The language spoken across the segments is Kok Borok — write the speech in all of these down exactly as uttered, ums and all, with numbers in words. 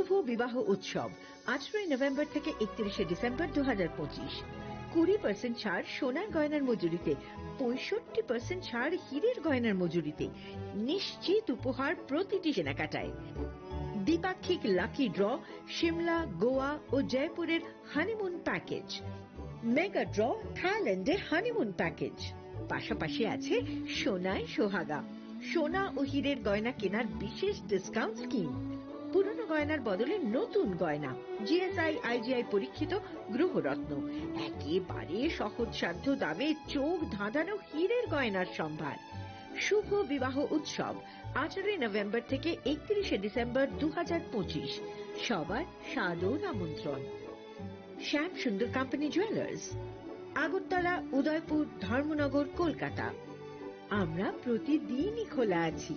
শুভ বিবাহ উৎসব আঠারোই নভেম্বর থেকে একত্রিশে ডিসেম্বর দু হাজার পঁচিশ। কুড়ি পার্সেন্ট ছাড় সোনার গয়নার মজুরিতে, পঁয়ষট্টি পার্সেন্ট ছাড় হীরের গয়নার মজুরিতে। নিশ্চিত উপহার প্রতিটি কেনাকাটায়। দ্বিপাক্ষিক লাকি ড্র, সিমলা, গোয়া ও জয়পুরের হানিমুন প্যাকেজ। মেগা ড্র, থাইল্যান্ডে হানিমুন প্যাকেজ। পাশাপাশি আছে সোনায় সোহাগা, সোনা ও হীরের গয়না কেনার বিশেষ ডিসকাউন্ট স্কিম। পুরনো গয়নার বদলে নতুন গয়না, জিএসআই, আইজিআই পরীক্ষিত গ্রহরত্ন, একেবারে সহজসাধ্য দামে চোখ ধাঁধানো হীরের গয়নার সম্ভার। শুভ বিবাহ উৎসব আঠারোই নভেম্বর থেকে একত্রিশে ডিসেম্বর দু হাজার পঁচিশ। সবার সাদর আমন্ত্রণ। শ্যাম সুন্দর কোম্পানি জুয়েলার্স, আগরতলা, উদয়পুর, ধর্মনগর, কলকাতা। আমরা প্রতিদিনই খোলা আছি।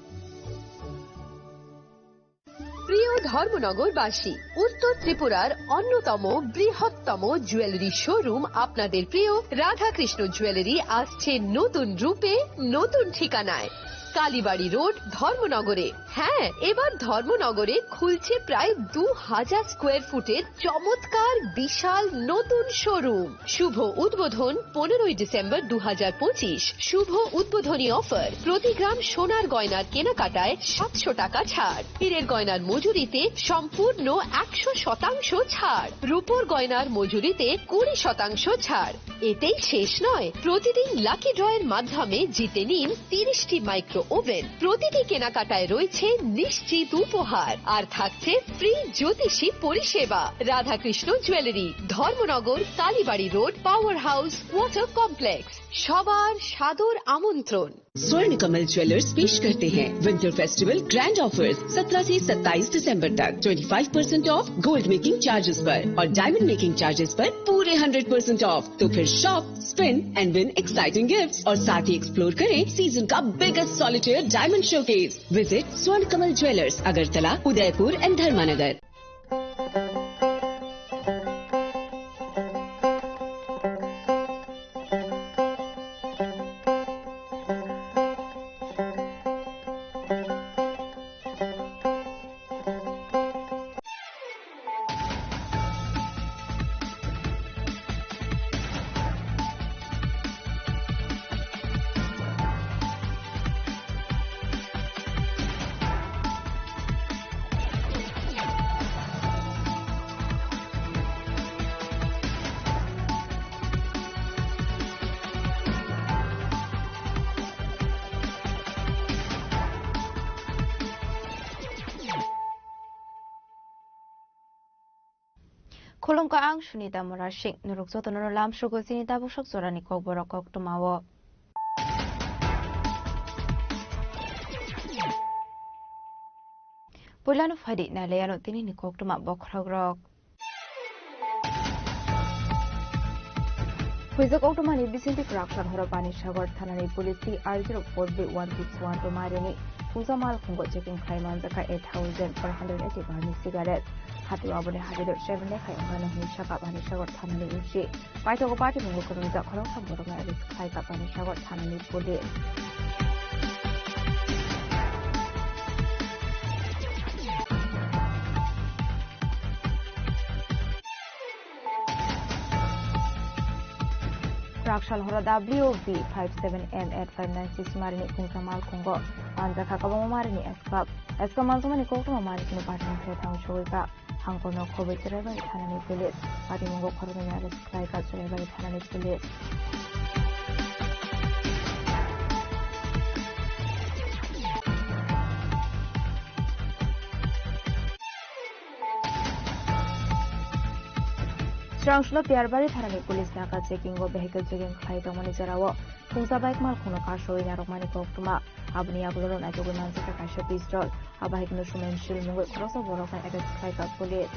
প্রিয় ধর্মনগরবাসী, উত্তর ত্রিপুরার অন্যতম বৃহত্তম জুয়েলারি শোরুম আপনাদের প্রিয় রাধাকৃষ্ণ জুয়েলারি আসছে নতুন রূপে, নতুন ঠিকানায়। কালীবাড়ি রোড, ধর্মনগরে। হ্যাঁ, এবার ধর্মনগরে খুলছে প্রায় দু হাজার স্কোয়ার ফুটের চমৎকার বিশাল নতুন শোরুম। শুভ উদ্বোধন পনেরোই ডিসেম্বর দু হাজার পঁচিশ। শুভ উদ্বোধনী অফার, প্রতি গ্রাম সোনার গয়নার কেনাকাটায় সাতশো টাকা ছাড়, হীরের গয়নার মজুরিতে সম্পূর্ণ একশো শতাংশ ছাড়, রূপোর গয়নার মজুরিতে কুড়ি শতাংশ ছাড়। এতেই শেষ নয়, প্রতিদিন লাকি ড্রয়ের মাধ্যমে জিতে নিন তিরিশটি মাইক্রো ওভেন। প্রতিটি কেনাকাটায় রয়েছে নিশ্চিত উপহার, আর থাকছে ফ্রি জ্যোতিষী পরিষেবা। Radhakrishna jewellery, Dharmanagar, Kalibari road, power house, water complex. সবার সাদর আমন্ত্রণ। स्वर्ण कमल ज्वेलर्स पेश करते हैं विंटर फेस्टिवल ग्रैंड ऑफर्स। सत्रह से सत्ताईस दिसंबर तक twenty five percent of gold making charges पर और डायमंड मेकिंग चार्जेस पर पूरे हंड्रेड परसेंट ऑफ। तो फिर shop, spin and win exciting gifts और साथ ही एक्सप्लोर करें सीजन का biggest solitaire diamond showcase. Visit स्वर्ण कमल ज्वेलर्स, अगरतला, उदयपुर एंड धर्मानगर। Khulumkha, ang Sunita Murasing. Norok jotono lamsogo chini tabuk sok jorani kokborok koktwmao. Puilano phaidi nailaiano tinini koktwma bokhorokrok. Huijak koktwmani bisingtwi kwrak sal horo Panisagar thanani police T R zero four B one six one two marini Phungsa malkhungo checking khlai manjakha eight thousand four hundred eighty barni cigarette. Hatio aboni habiro seven lekha wngmano hinwi sakha Panisagar thanani O C. Paithago patimungo kwrwngjak khoroktham borokno arrest khlaikha Panisagar thanani police. Raksal horo W B five seven M eight five nine six marini Phungsa malkhungo manjakha kwbangma marini escap. Escap manjakmani koktwma mari chini pathan khe thang sogwikha. Hangkorno khobwi Cheraibari thanani police. Patimungo khoroknwini arrest khlaikha Cheraibari thanani police. Chwrangslo Piyarbari thanani police naka checking o vehicle checking khlai tongmani jorao Phungsa bike malkhungno kasowi narwkmani koktwma. Aboni yagulo naitugwi manjakha kaisa pistol. Abo hai kheno Sumen Sil mungwi khoroksa borokno arrest khlaikha police.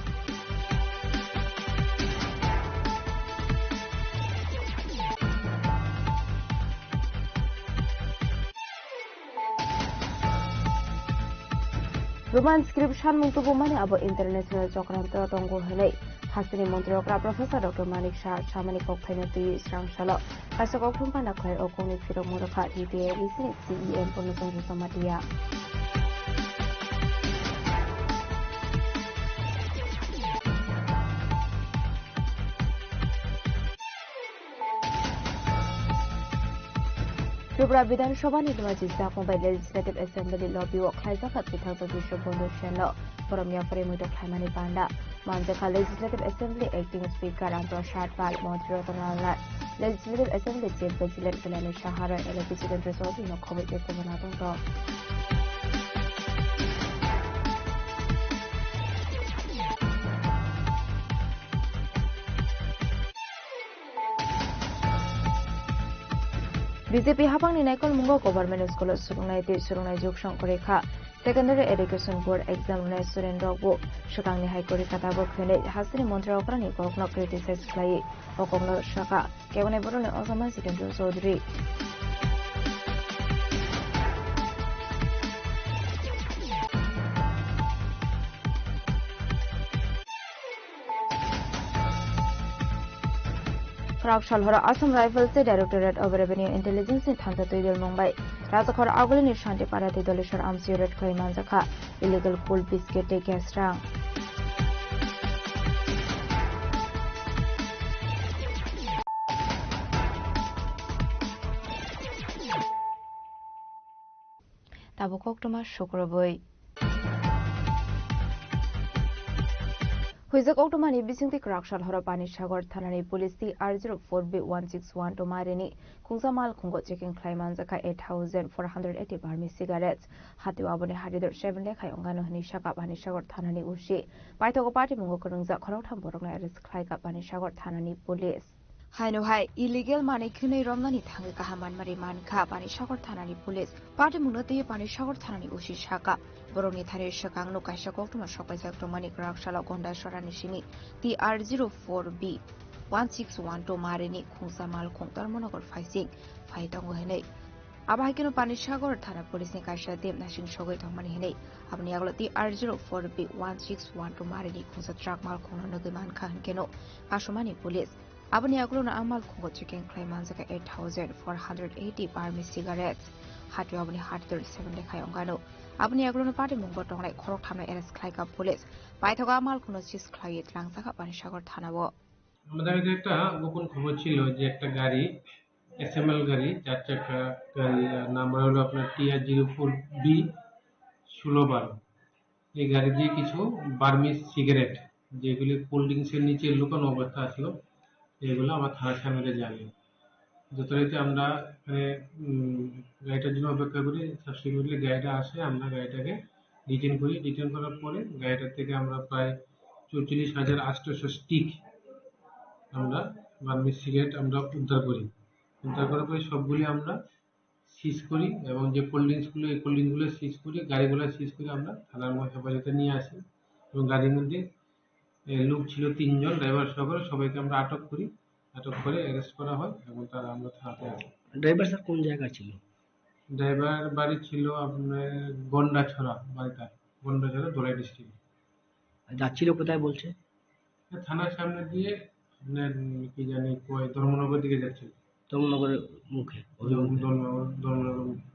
Roman script sanmung tubumani abo international chokranto tongo hwnwi hasteni montri okra Professor Doctor Manik Saha samani kokthaino twiwi srang salo. Kaisa kokthum panda khlai o kokni phirokmung rwkha T T A A C ni C E M Purno Chandra Jamatia. Tripura Bidhan Sabha ni dwajijak mungbai Legislative Assembly lobby o khlaijak kha Pithak Jagdish Bandhu Sel no borom yapharwi muitok khlaimani panda. Manjakha Legislative Assembly Acting Speaker Ram Prasad Pal, Montri Ratan Lal Nath, Legislative Assembly Chief Vigilant Kalyani Saha Roy, L A P Jitendra Chaudhary no khobwi tei kubun adong rok. B J P hapangni naikolmungo government school o swrwngnai tei swrwngnai jwk song kwrwi kha. Secondary Education Board exam rwnai student rok bo swkangni hai kwrwi kha tabuk hwnwi hasteni montri okrani kokno criticize khlaiwi o kokno sakha keboni borokni ojama Jitendra Chaudhary. Khorok sal horo Assam Rifles tei Directorate of Revenue Intelligence ni thangta twi dol mung bai Rajakhor Agulini Shanti Para tei Doleshwar amchio raid khlai manjakha illegal coal biscuit tei gas rang. Tabuk koktwma sukrubwi. Huijak koktwmani bisingtwi kwrak sal horo Panisagar thanani police T R zero four B one six one two marini khungsa malkhungo checking khlai manjakha eight thousand four hundred eighty Burmese cigarettes. Hatio aboni hatidor seven lekhai ongano hwnwi sakha Panisagar thanani O C. Paithago patimungo kwrwngjak khoroktham borokno arrest khlaikha Panisagar thanani police. Haino hai illegal manwi khwnwi romnani thangwi kaham manmari mankha Panisagar thanani police. Patimungno twiwi Panisagar thanani O C sakha. Borokni thani swkangno kaisa koktwma sokpaijak tongmani kwrak salo Gondasarani simi T R zero four B one six one two marini khungsa malkhung Dharmanagar phaising phai tongo hwnwi. Abo hai kheno Panisagar thana police ni kaisa team naising sogwi tongmani hwnwi aboni yagulo T R zero four B one six one two marini khungsa truck malkhungno nugwi mankha hwnkhe no kasumani police. Aboni yagulono ang malkhungo checking khlai manjakha eight thousand four hundred eighty Burmese cigarettes. Hatio aboni hatidor seven lekhai ongano. Aboni yagulono patimungo tongnai khoroktham no arrest khlaikha police. Paithago a malkhungno seize khlaiwi twlangjakha Panisagar thanao. আমাদের কাছে একটা গোপন খবর ছিল যে একটা গাড়ি, এসএমএল গাড়ি, চার চাকা গাড়ি, আর নাম্বার হলো আপনার T R zero four B ষোলো বারো। এই গাড়ি দিয়ে কিছু বার্মিজ সিগারেট, যেগুলি কোল্ড ড্রিঙ্কসের নিচে লুকানো অবস্থা ছিল, এগুলো আমার থানার সামনে জানি। যথারীতি আমরা এখানে, উম, গাড়িটার জন্য অপেক্ষা করি। সাবসিকুয়েন্টলি গাড়িটা আসে, আমরা গাড়িটাকে ডিটেন করি। ডিটেন করার পরে গাড়িটার থেকে আমরা প্রায় চৌচল্লিশ হাজার আটশোশো স্টিক আমরা বার্মিজ সিগারেট আমরা উদ্ধার করি। উদ্ধার করার পরে সবগুলি আমরা সিজ করি এবং যে কোল্ড ড্রিঙ্কসগুলো, এই কোল্ড ড্রিঙ্কসগুলো সিজ করি, গাড়িগুলো সিজ করে আমরা থানার মধ্যে হেফাজতে নিয়ে আসি এবং গাড়ির মধ্যে, এ, লোক ছিল তিনজন, ড্রাইভার সহ করে সবাইকে আমরা আটক করি। আটক করে অ্যারেস্ট করা হয় এবং তারা আমরা থানাতে আসে। ড্রাইভার স্যার কোন জায়গার ছিল? ড্রাইভার বাড়ি ছিল আপনার গন্ডাছড়া, বাড়িটা গন্ডাছড়া, ধলাই ডিস্ট্রিক্ট। যাচ্ছিল কোথায় বলছে? এ, থানার সামনে দিয়ে আপনার, উম, কি জানি কয়, ধর্মনগর দিকে যাচ্ছিল। ধর্মনগরের মুখে, অভিমুখে। ধর্মনগর, ধর্মনগর মুখে।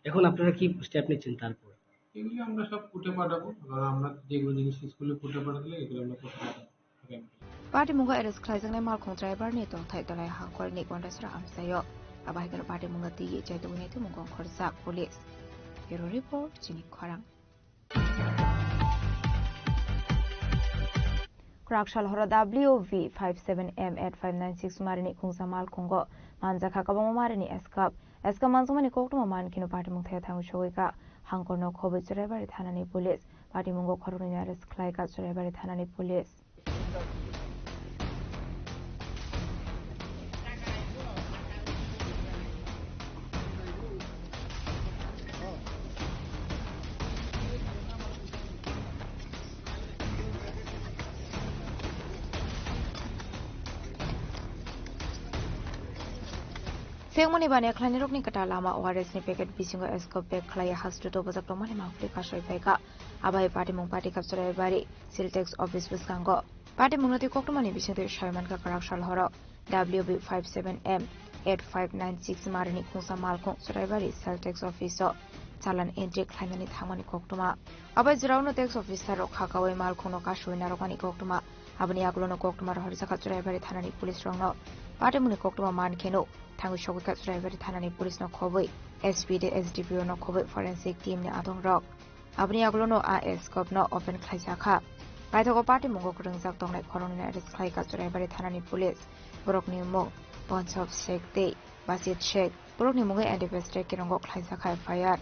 এখন আপনারা কি স্টেপ নিচ্ছেন তারপর? এগুলি আমরা সব কোর্টে পাঠাবো, কারণ আমরা যেগুলো জিনিস স্কুলে কোর্টে পাঠালে এগুলো আমরা কোর্টে পাঠাবো। Patimungo arrest khlaijaknai malkhung driver ni tongthai Dolai Hangkhor ni Gondasara amchaio. Abo hai kheno patimungno twiwi chaitugwi naitumung khorjak police. Bureau report, chini khorang. Kwrak sal horo W V five seven M eight five nine six marini khungsa malkhungo manjakha kwbangma marini eskap. Eskap manjakmani koktwma man kheno patimung thaya thangwi sogwi kha. Hangkorno khobwi Churaibari thanani police. Patimungo khoroknwino arrest khlai kha Churaibari thanani police. Phengmani baniya khlainai rokni kwtal lama O R S ni packet bisingo eskap bag khlaiya hastu tobojak tongmani mangpili kasoi phaikha. Abai patimung pati kap Churaibari Siltex office bwskango. Patimungno tei koktwmani bisingtwi saimankha kwrak sal horo W B five seven M eight five nine six marini khungsa malkhung Churaibari Siltex office o. challan entry khlaimani thangmani koktwma. Abai jora-o no tax officer rok khakaui malkhungno kasui narwkmani koktwma. Aboni yagulo no koktwma rohorjak kha Churaibari thanani police rokno. Patimungni koktwma man kheno thangwi sogwi kha Churaibari thanani police no khobwi S P tei S D P O no khobwi forensic team ni adong rok. Aboni yagulo no a escope no open khlaijak kha. Paithago patimungo kwrwngjak tongnai khoroknwi no arrest khlai kha Churaibari thanani police. Borokni mung Ponchab Sheikh tei Basit Sheikh. Borokni mungwi N D P S track kirongo khlaijak kha F I R.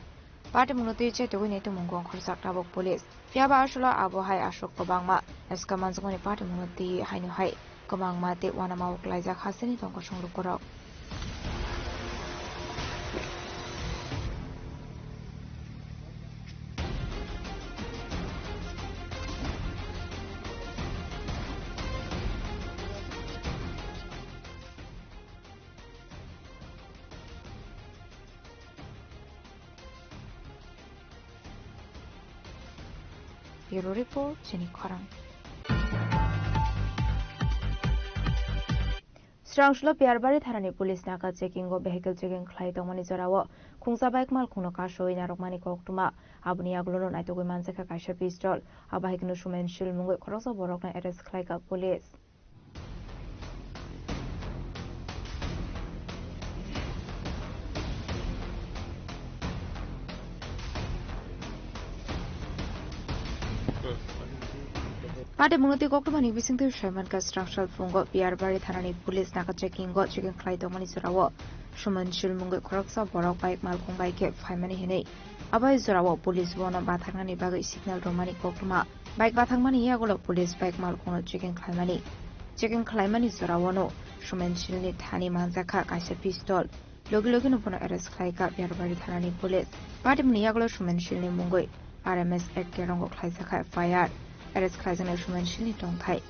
Patimungno twi chetugwi naitomung gongkhorjak tabuk police. Phiyaba aswkno abo hai aswk kwbangma eska manjakmani patimungno twi haino hai kwbangma tei uanama o klaijak hasteni tongkosong lukurok. Bureau Report, chini khorang. Srangslo Piyarbari thanani police naka checking o vehicle checking khlai tongmani jorao khungsa bike malkhungno kasui narwkmani koktwma. Aboni yagulono naitugwi manjakha kaisa pistol. Abo hai kheno Sumen Sil mungwi khoroksa borokno arrest khlaikha police. Patimungno tei koktwmani bisingtwi saimankha Srangsal phungo Piyarbari thanani police naka checking o checking khlai tongmani jorao Sumen Sil mungwi khoroksa borok bike malkhung bai khe phaimani hinwi. Abai jorao police bono bathaknani bagwi signal rwmani koktwma. Bike bathakmani yagulo police bike malkhungno checking khlaimani. Checking khlaimani joraono Sumen Silni thani manjakha kaisa pistol. Logi logino bono arrest khlaikha Biyarbari thanani police. Patimungni yagulo Sumen Silni mungwi R M S Act kirongo khlaijakha F I R. Arrest khlaijaknai Sumen Silni tongthai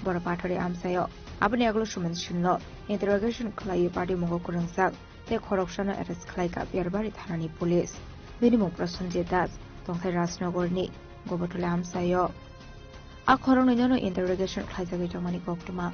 borok pathori amchaio. Aboni yagulo Sumen Silno interrogation khlaiwi patimungo kwrwngjak tei khoroksano arrest khlaikha Biyarbari thanani police. Bini mung Prosenjit Das, tongthai Rajnogorni Gobotholi amchaio. A khoroknwino interrogation khlaijagwi tongmani koktwma.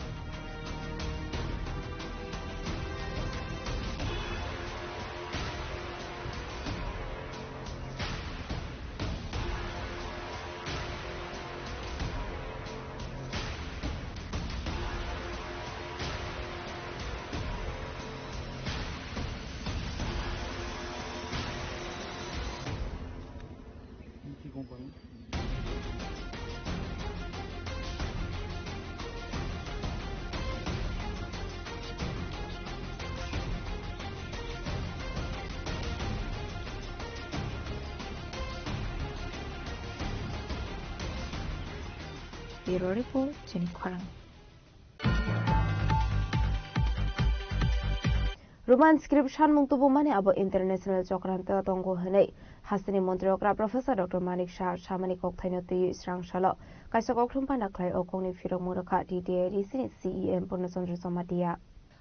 Bureau Report, chini khorang. Roman script sanmung tubumani abo international chokranto tongo hwnwi hasteni montri okra Professor Doctor Manik Saha samani kokthaino twiwi Srangsalo kaisa kokthum pana khlai o kokni phirokmung rwkha T T A D C ni C E M Purno Chandra Jamatia.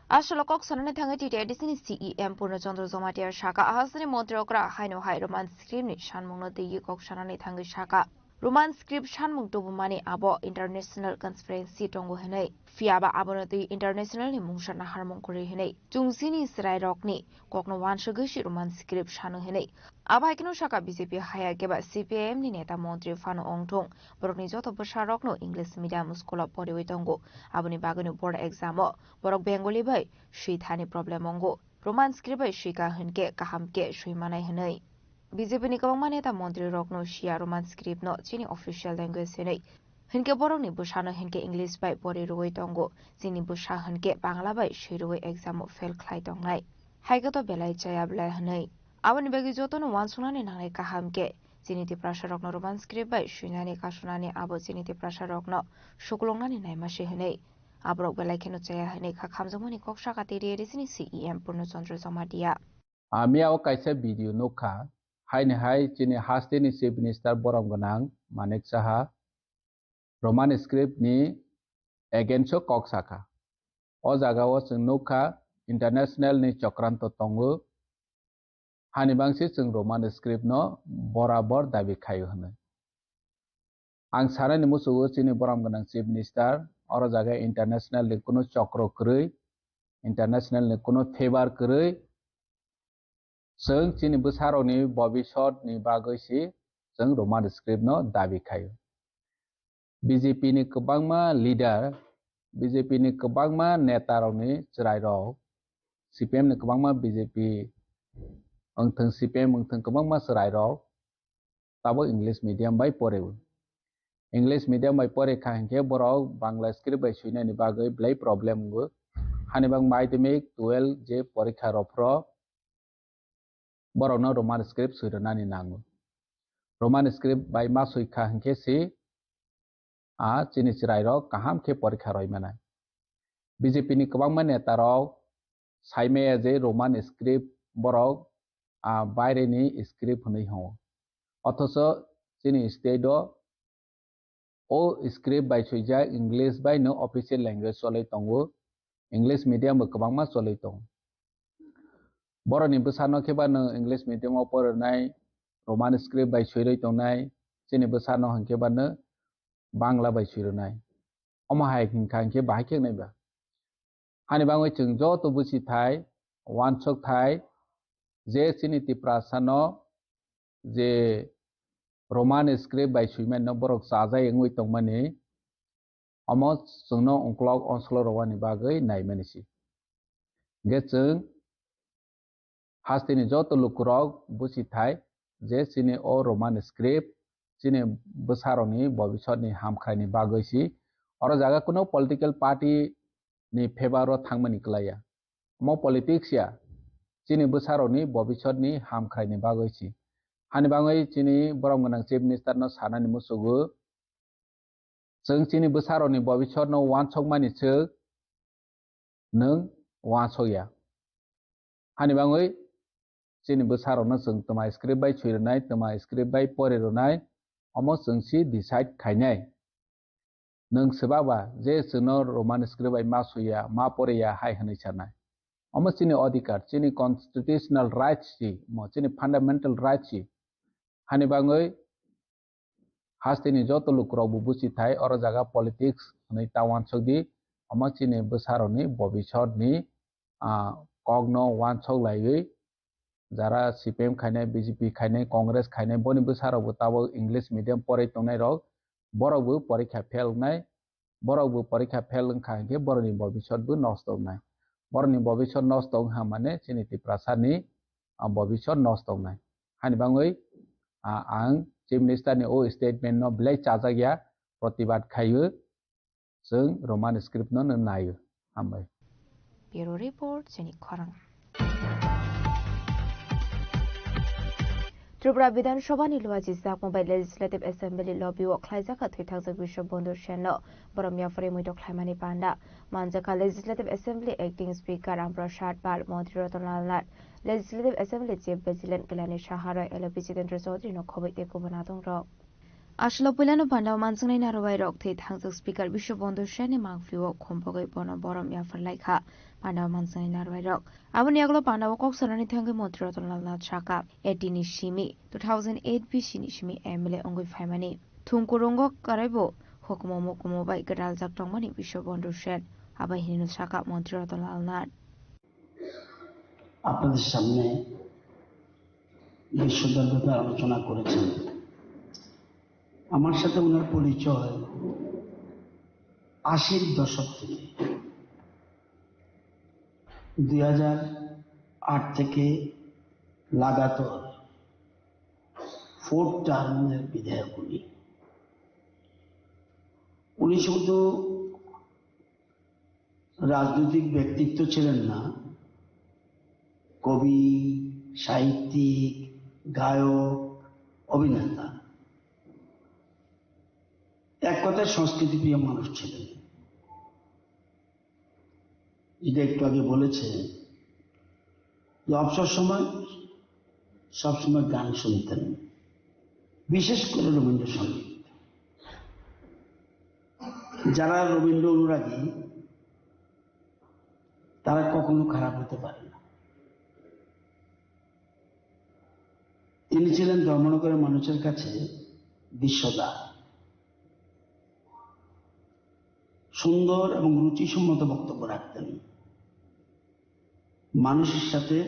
Aswlo kok sanani thangwi T T A D C ni C E M Purno Chandra Jamatia saka hasteni montri okra haino hai Roman script ni sanmungno twiwi kok sanani thangwi saka. Roman script sanmung tubumani abo international conspiracy tongo hwnwi, phiyaba abono twi international ni mungsa naharmung kwrwi hwnwi, chwng chini chwrairokni kokno uansugwi si Roman script sano hwnwi. Abo hai kheno saka B J P haya keba C P I M ni neta montri phano wngthung, borokni joto bwsarokno English medium school o poriwi tongo, aboni bagwino board exam o borok Bengali bai swi thani problem wngo, Roman script bai swika hwnkhe kaham khe swi manai hwnwi. B J P ni kwbangma neta montri rokno siya Roman script no chini official language hinwi. Hinkhe borokni bwsano hinkhe English bai pori rwui tongo. Chini bwsa hinkhe Bangla bai swi rwui exam o fail khlai tongnai. Haikhe to belai chaya belai hinwi. Aboni bagwi jotono uansuknani nangnai kaham khe chini Tiprasa rokno Roman script bai swinani kasunani abo chini Tiprasa rokno suklungnani naima se hinwi. Aborok belai kheno chaya hinwi kha khamjakmani kok saka tei riyari chini C E M Purno Chandra Jamatia. Ami o kaisa video nukha, haini hai chini hasteni Chief Minister borom gwnang Manik Saha Roman script ni against o kok sakha. O jaga o chwng nukha international ni chokranto tongo, hani bangsi chwng Roman script no borabor dabi khaio hwnwi. Ang sanani muchugo chini borom gwnang Chief Minister, oro jaga international ni kunu chokro kwrwi, international ni kunu favor kwrwi, Chwng chini bwsarokni bobisotni bagwi si chwng Roman script no dabi khaio. B J P ni kwbangma leader, B J P ni kwbangma neta rokni chwrairok, C P M ni kwbangma B J P wngthwng, C P M wngthwng, kwbangma chwrairok tabuk English medium bai poreo. English medium bai pore kha hinkhe borok Bangla script bai swinani bagwi belai problem wngo. Hani bang madhyamik, twelve je porikha rok phro borokno Roman script swirwnani nango. Roman script bai ma swi kha hinkhe si a chini chwrairok kaham khe porikha roi manai. B J P ni kwbangma neta rok sai maya je Roman script borok a baireni script hwnwi hwngo. Othocho chini state o o script bai swijak English bai no official language cholwi tongo, English medium bo kwbangma cholwi tongo. Borokni bwsano khe ba no English medium o porwnai, Roman script bai swirwi tongnai, chini bwsano hinkhe ba no Bangla bai swirwnai. Omo hai hinkha hinkhe bahai khe wngnai ba? Hani bagwi chwng joto bwsithai, wansuk thai, je chini Tiprasano je Roman script bai swimano borok chajai wngwi tongmani, omo chwngno ongklok onslo rwani bagwi naimani si. Hwnkhe chwng hasteni joto lukurok bwsithai je chini o Roman script chini bwsarokni bobisotni hamkraini bagwi si. Oro jaga kuno political party ni favour o thangmani kwlaiya. Omo politics ya, chini bwsarokni bobisotni hamkraini bagwi si. Hani bagwi chini borom gwnang Chief Minister no sanani muchugo, chwng chini bwsarokni bobisotno wansokmani swk nwng wansokya. Hani bagwi chini bwsarokno chwng twma script bai swi rwnai, twma script bai pori rwnai, omo chwng si decide khainai. Nwng swbaba je chwngno Roman script bai ma swiya, ma poriya hai hwnwi sanai. Omo chini odhikar, chini constitutional rights si, mo chini fundamental rights si. Hani bagwi hasteni joto lukurok bo buchi thai, oro jaga politics hwnwi ta wansok di, omo chini bwsarokni bobisotni, ah, kokno wansok laiwi jara C P M khainai, B J P khainai, Congress khainai, boni bwsarokbo tabuk English medium porwi tongnairok, borokbo porikha fail wngnai, borokbo porikha fail wngkha hinkhe borokni bobisotbo nosto wngnai. Borokni bobisot nosto wngkha mane chini Tiprasani, ah, bobisot nosto wngnai. Hani bagwi, ah, ang Chief Minister ni o statement no belai chajakya, protibad khaio. Chwng Roman script no nai-o. Hambai. Bureau Report, chini khorang. Tripura Bidhan Sabha ni luaji jakmung bai Legislative Assembly lobby o khlaijak kha thwi thangjak Biswa Bandhu Sen no borom yapharwi muitok khlaimani panda. Manjakha Legislative Assembly Acting Speaker Ram Prasad Pal, Montri Ratan Lal Nath, Legislative Assembly Chief Vigilant Kalyani Saha Roy, L O P Jitendra Chaudhary no khobwi tei kubun adong rok. Aswk puilano pandao manjaknai narwai rok thwi thangjak Speaker Biswa Bandhu Sen ni mangphi o khumpogwi bono borom yaphar lai kha pandao manjaknai narwai rok. Aboni yagulo pandao kok sanani thangwi Montri Ratan Lal Nath sakha, eighty ni simi, two thousand eight B C ni simi M L A wngwi phaimani. Thumkurungo karaibo hukumu mukumu bai gwdaljak tongmani Biswa Bandhu Sen, abai hinwi sakha Montri Ratan Lal Nath. আপনাদের সামনে বিশ্বদরবারে আলোচনা করেছেন। আমার সাথে ওনার পরিচয় আশির দশক থেকে, দুই হাজার আট থেকে লাগাতার ফোর্থ টার্মের বিধায়ক উনি। উনি শুধু রাজনৈতিক ব্যক্তিত্ব ছিলেন না, কবি, সাহিত্যিক, গায়ক, অভিনেতা। এক কথায় সংস্কৃতিপ্রিয় মানুষ ছিলেন। যেটা একটু আগে বলেছে যে অবসর সময় সবসময় গান শুনতেন, বিশেষ করে রবীন্দ্রসঙ্গীত। যারা রবীন্দ্র অনুরাগী তারা কখনো খারাপ হতে পারে না। তিনি ছিলেন ধর্মনগরের মানুষের কাছে বিশ্বদা। সুন্দর এবং রুচিসম্মত বক্তব্য রাখতেন। মানুষের সাথে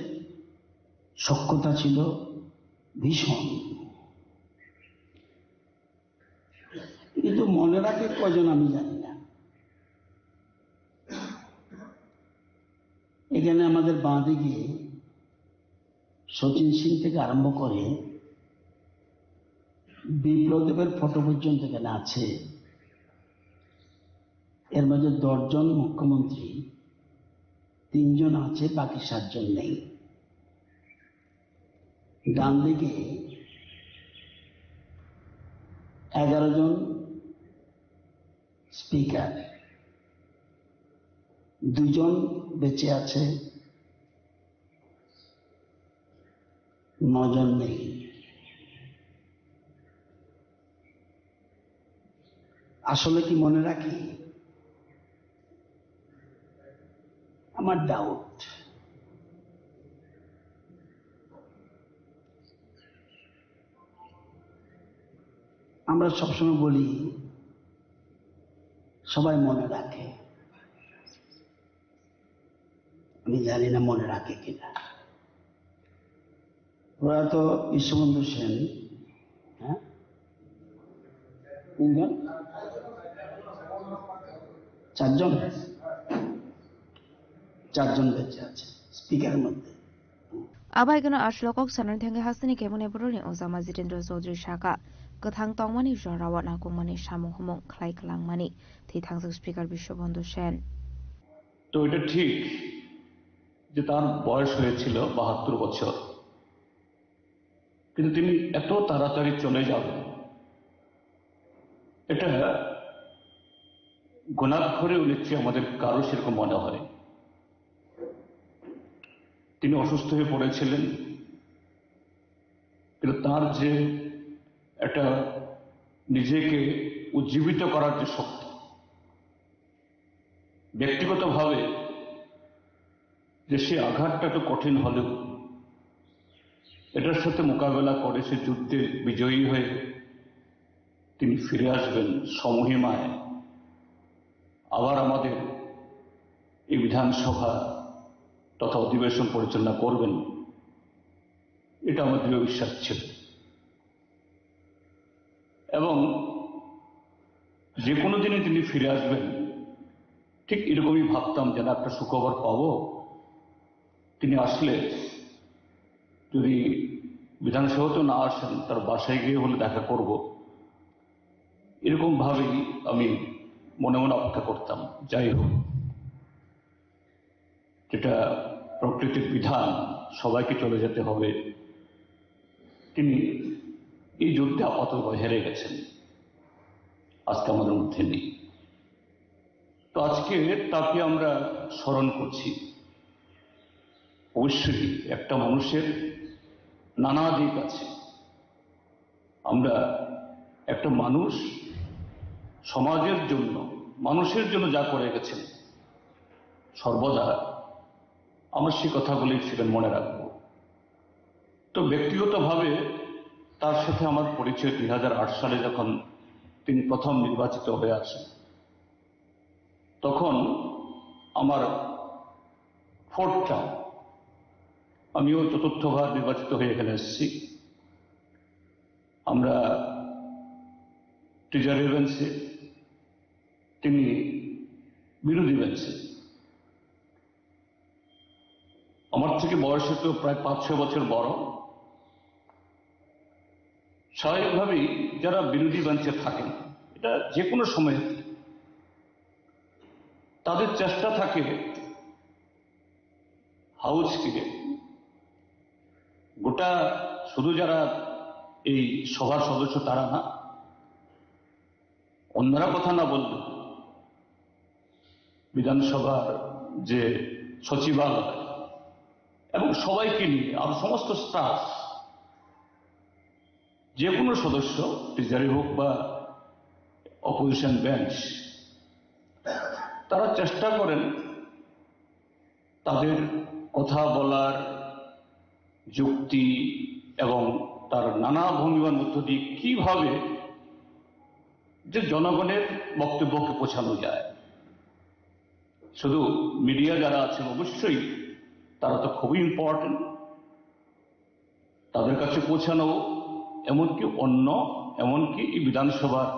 সখ্যতা ছিল ভীষণ। কিন্তু মনে রাখে কয়জন আমি জানি না। এখানে আমাদের বাঁ দিকে শচীন সিং থেকে আরম্ভ করে বিপ্লব দেবের ফটো পর্যন্ত এখানে আছে। এর মধ্যে দশ জন মুখ্যমন্ত্রী, তিনজন আছে, বাকি সাতজন নেই। ডান দিকে এগারো জন স্পিকার, দুজন বেঁচে আছে, নজন নেই। আসলে কি মনে রাখি? আমার ডাউট। আমরা সবসময় বলি, সবাই মনে রাখে। আমি জানি না মনে রাখে কিনা। প্রয়াত বিশ্ববন্ধু সেন, হ্যাঁ, তিনজন, চারজন, চারজন বেঁচে আছে স্পিকারের মধ্যে। Abaikeno aswlok kok sanani thangwi hasteni kemuni borokni ojama Jitendra Chaudhary saka, kwthang tongmani jorao nakukmani samung humung khlai kwlangmani, tei thangjak speaker Biswabandhu Sen. তো এটা ঠিক যে তার বয়স হয়েছিল বাহাত্তর বছর, কিন্তু তিনি এত তাড়াতাড়ি চলে যাবেন, এটা ঘুণাক্ষরেও নিশ্চয়ই আমাদের কারো সেরকম মনে হয়। তিনি অসুস্থ হয়ে পড়েছিলেন, কিন্তু তার যে একটা নিজেকে উজ্জীবিত করার যে শক্তি, ব্যক্তিগতভাবে যে সে আঘাতটা একটু কঠিন হলেও এটার সাথে মোকাবেলা করে সে যুদ্ধে বিজয়ী হয়ে তিনি ফিরে আসবেন স্বমহিমায়, আবার আমাদের এই বিধানসভা তথা অধিবেশন পরিচালনা করবেন, এটা আমার দৃঢ় বিশ্বাস ছিল। এবং যে কোনো দিনই তিনি ফিরে আসবেন, ঠিক এরকমই ভাবতাম যেন একটা সুখবর পাবো। তিনি আসলে যদি বিধানসভাতেও না আসেন, তার বাসায় গিয়ে হলে দেখা করব, এরকম ভাবেই আমি মনে মনে অপেক্ষা করতাম। যাই হোক, যেটা প্রকৃতির বিধান, সবাইকে চলে যেতে হবে। তিনি এই যুদ্ধে আপাতত হেরে গেছেন, আজকে আমাদের মধ্যে নেই। তো আজকে তাকে আমরা স্মরণ করছি। অবশ্যই একটা মানুষের নানা দিক আছে। আমরা একটা মানুষ সমাজের জন্য, মানুষের জন্য যা করে গেছেন, সর্বদা আমরা সেই কথাগুলি সেখানে মনে রাখব। তো ব্যক্তিগতভাবে তার সাথে আমার পরিচয় দুই হাজার আট সালে, যখন তিনি প্রথম নির্বাচিত হয়ে আসেন, তখন আমার ফোর্থ টার্ম, আমিও চতুর্থবার নির্বাচিত হয়ে এখানে এসেছি। আমরা ট্রেজারি বেঞ্চে, তিনি বিরোধী বেঞ্চে। আমার থেকে বয়সে তো প্রায় পাঁচ ছয় বছর বড়। স্বাভাবিকভাবেই যারা বিরোধী বেঞ্চে থাকেন, এটা যে কোনো সময়, তাদের চেষ্টা থাকে হাউসকে গোটা, শুধু যারা এই সভার সদস্য তারা না, অন্যরা কথা না বললেও বিধানসভার যে সচিবালয় এবং সবাইকে নিয়ে, আর সমস্ত স্টাফ, যে কোনো সদস্য, ট্রেজারি হোক বা অপোজিশন বেঞ্চ, তারা চেষ্টা করেন তাদের কথা বলার যুক্তি এবং তার নানা ভঙ্গিমার মধ্য দিয়ে কিভাবে যে জনগণের বক্তব্যকে পৌঁছানো যায়। শুধু মিডিয়া যারা আছেন, অবশ্যই তারা তো খুবই ইম্পর্টেন্ট, তাদের কাছে পৌঁছানো, এমনকি অন্য, এমনকি এই বিধানসভার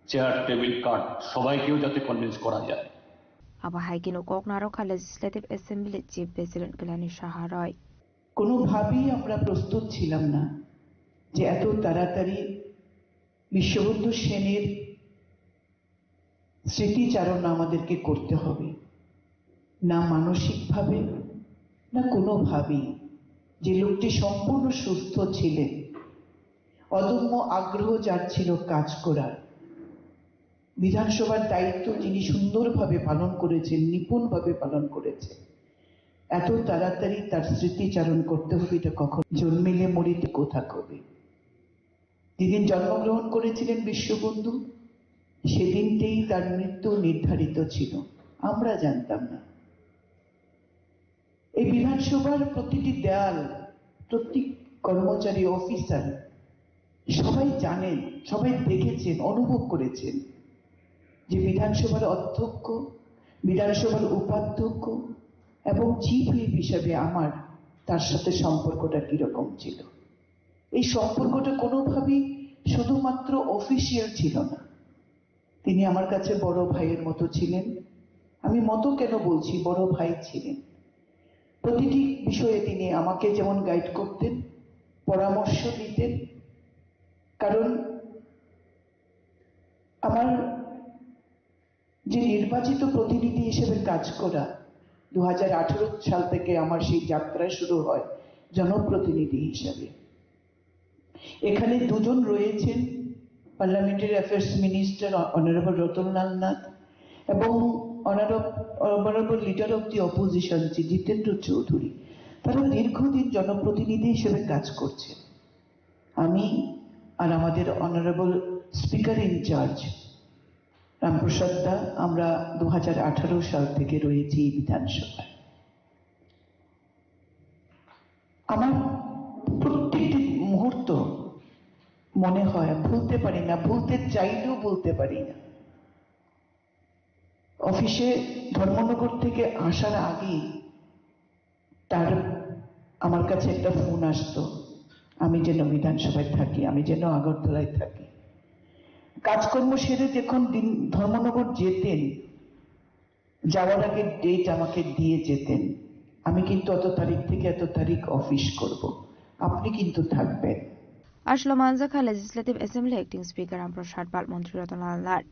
চেয়ার, টেবিল, কাঠ সবাইকেও যাতে কনভিন্স করা যায়। Abo hai kheno kok narwkha Legislative Assembly Chief President Kailani Saha Roy. কোনোভাবেই আমরা প্রস্তুত ছিলাম না যে এত তাড়াতাড়ি বিশ্ববন্ধু সেনের স্মৃতিচারণ আমাদেরকে করতে হবে, না মানসিকভাবে, না কোনোভাবেই। যে লোকটি সম্পূর্ণ সুস্থ ছিলেন, অদম্য আগ্রহ যার ছিল কাজ করার, বিধানসভার দায়িত্ব যিনি সুন্দরভাবে পালন করেছেন, নিপুণভাবে পালন করেছেন, এত তাড়াতাড়ি তার স্মৃতিচারণ করতে হবে, এটা কখন? জন্মিলে মরিতে কোথা কবি। যেদিন জন্মগ্রহণ করেছিলেন বিশ্ববন্ধু, সেদিনতেই তার মৃত্যু নির্ধারিত ছিল, আমরা জানতাম না। এই বিধানসভার প্রতিটি দেয়াল, প্রতি কর্মচারী, অফিসার, সবাই জানেন, সবাই দেখেছেন, অনুভব করেছেন যে বিধানসভার অধ্যক্ষ, বিধানসভার উপাধ্যক্ষ এবং চিফ হুইপ হিসাবে আমার তার সাথে সম্পর্কটা কিরকম ছিল। এই সম্পর্কটা কোনোভাবেই শুধুমাত্র অফিসিয়াল ছিল না। তিনি আমার কাছে বড় ভাইয়ের মতো ছিলেন। আমি মতো কেন বলছি, বড় ভাই ছিলেন। প্রতিটি বিষয়ে তিনি আমাকে যেমন গাইড করতেন, পরামর্শ দিতেন, কারণ আমার যে নির্বাচিত প্রতিনিধি হিসেবে কাজ করা, দু হাজার আঠারো সাল থেকে আমার সেই যাত্রা শুরু হয় জনপ্রতিনিধি হিসেবে। এখানে দুজন রয়েছেন, parliamentary affairs minister honourable Ratanlal Nath এবং honourable leader of the opposition Shri Jitendra Chaudhury. তারা দীর্ঘদিন জনপ্রতিনিধি হিসেবে কাজ করছেন। আমি আর আমাদের honourable speaker in charge Ramprasad da, আমরা দু হাজার আঠারো সাল থেকে রয়েছি এই বিধানসভায়। আমার প্রত্যেকটি মুহূর্ত মনে হয়, ভুলতে পারি না, ভুলতে চাইলেও ভুলতে পারি না। অফিসে ধর্মনগর থেকে আসার আগেই তার, আমার কাছে একটা ফোন আসতো, আমি যেন বিধানসভায় থাকি, আমি যেন আগরতলায় থাকি। কাজকর্ম সেরে যখন দিন ধর্মনগর যেতেন, যাওয়ার আগে ডেট আমাকে দিয়ে যেতেন, "আমি কিন্তু অত তারিখ থেকে এত তারিখ অফিস করব, আপনি কিন্তু থাকবেন।" Aswk manjakha Legislative Assembly Acting Speaker Ramprasad Pal, Montri Ratan Lal Nath,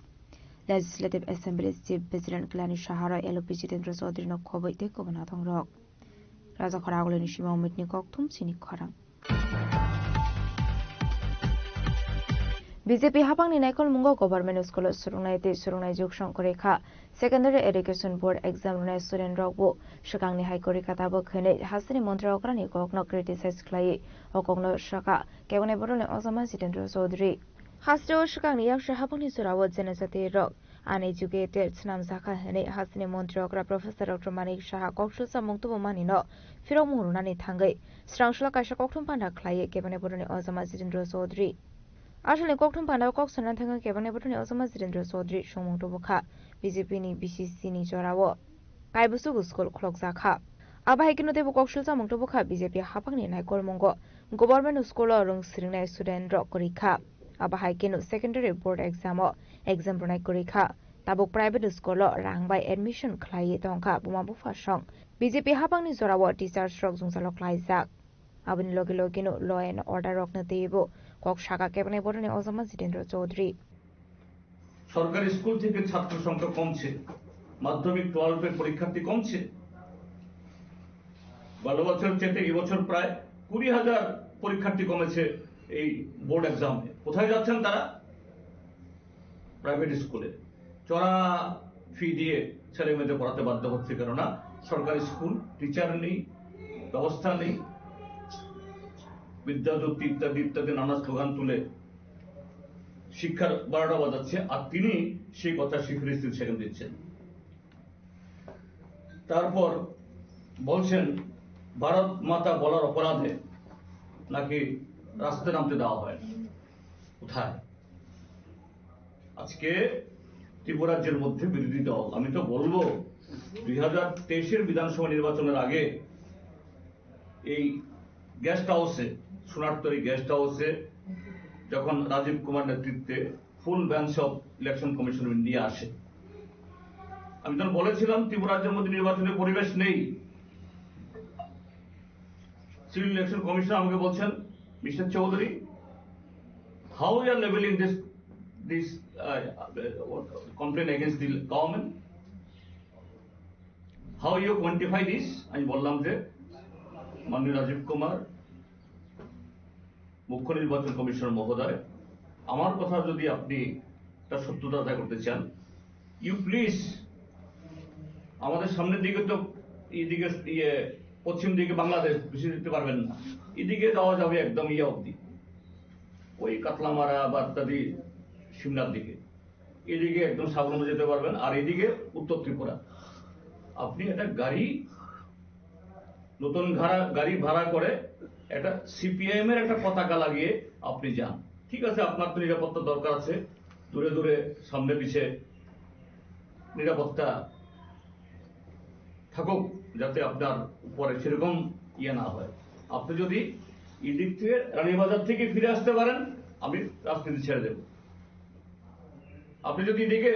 Legislative Assembly Chief President Kailani Saha Roy, L O P Jitendra Chaudhary no khobwi tei kubun atongrok. Rajakhor Agulini Sima Umitni kokthum chini khorang. B J P haphangni naikolmungo government school-o swrwngnai tei swrwngnai jwksong kwrwi kha. Secondary Education Board exam rwnai student rokbo swkangni hai kwrwi kha, tabuk hwnwi hasteni montri okrani kokno criticize khlaiwi o kokno sakha kebengni bodolni ojama Jitendra Chaudhary. Hasteo swkangni yaksa haphangni jorao janajati rok uneducated swnamjakha hwnwi hasteni montri okra Professor Doctor Manik Saha koksul samung tubumanino phirokmung rwnani thangwi swrangsulo kaisa kokthum panda khlaiwi kebengni bodolni ojama Jitendra Chaudhary. Aswkni kokthum panda o kok sanani thangwi kebengni bodolni ojama Jitendra Chaudhary songmung tubukha B J P ni B C C ni jorao kaibusugo school khulokjakha. Abo hai kheno teibo koksul samung tubukha B J P haphangni naikolmungo government school o rwng swrwngnai student rok kwrwi kha. Abo hai kheno secondary board exam o exam rwnai kwrwi kha. Tabuk private school o rang bai admission khlaiwi tongkha buma bupha song. B J P haphangni jorao teachers rok jwngjalo klaijak. Aboni loge logeno law and order rokno teibo kok sakha kebengni bodolni ojama Jitendra Chaudhary. সরকারি স্কুল থেকে ছাত্র সংখ্যা কমছে, মাধ্যমিক টুয়েলভের পরীক্ষার্থী কমছে। গত বছর চেয়ে এই বছর প্রায় কুড়ি হাজার পরীক্ষার্থী কমেছে এই বোর্ড এক্সামে। কোথায় যাচ্ছেন তারা? প্রাইভেট স্কুলে। চড়া ফি দিয়ে ছেলে মেয়েদের পড়াতে বাধ্য হচ্ছে, কেননা সরকারি স্কুল, টিচার নেই, ব্যবস্থা নেই, বিদ্যা জ্যোতি ইত্যাদি ইত্যাদি নানা স্লোগান তুলে শিক্ষার বারোটা বাজাচ্ছে, আর তিনি সেই কথা শিখরে স্ত্রী সেখানে দিচ্ছেন। তারপর বলছেন ভারত মাতা বলার অপরাধে নাকি রাস্তায় নামতে দেওয়া হয়। কোথায়? আজকে ত্রিপুরা রাজ্যের মধ্যে বিরোধী দল, আমি তো বলবো, দুই হাজার তেইশের বিধানসভা নির্বাচনের আগে এই গেস্ট হাউসে, সোনারতরী গেস্ট হাউসে যখন রাজীব কুমার নেতৃত্বে ফুল bench of election commission of India আসে, আমি তখন বলেছিলাম ত্রিপুরা রাজ্যের মধ্যে নির্বাচনের পরিবেশ নেই। সিভিল ইলেকশন কমিশনার আমাকে বলছেন, "মিস্টার Chowdhury, how you are leveling this this complaint against the government, how you quantify this?" আমি বললাম যে মাননীয় রাজীব কুমার, মুখ্য নির্বাচন কমিশনার মহোদয়, আমার কথা যদি আপনি তার সত্যতা যাচাই করতে চান, ইউ প্লিজ আমাদের সামনের দিকে তো এইদিকে ইয়ে পশ্চিম দিকে বাংলাদেশ বেশি দিতে পারবেন না, এদিকে যাওয়া যাবে একদম ইয়ে অবধি, ওই কাতলামারা বা ইত্যাদি সিমলার দিকে, এদিকে একদম সাবরুমে যেতে পারবেন, আর এদিকে উত্তর ত্রিপুরা। আপনি একটা গাড়ি, নতুন গাড়া গাড়ি ভাড়া করে একটা সিপিআইএম এর একটা পতাকা লাগিয়ে আপনি যান। ঠিক আছে, আপনার তো নিরাপত্তা দরকার আছে, দূরে দূরে সামনে পিছে নিরাপত্তা থাকুক, যাতে আপনার উপরে সেরকম ইয়ে না হয়। আপনি যদি এদিক থেকে রানীবাজার থেকে ফিরে আসতে পারেন, আমি রাজনীতি ছেড়ে দেব। আপনি যদি এদিকে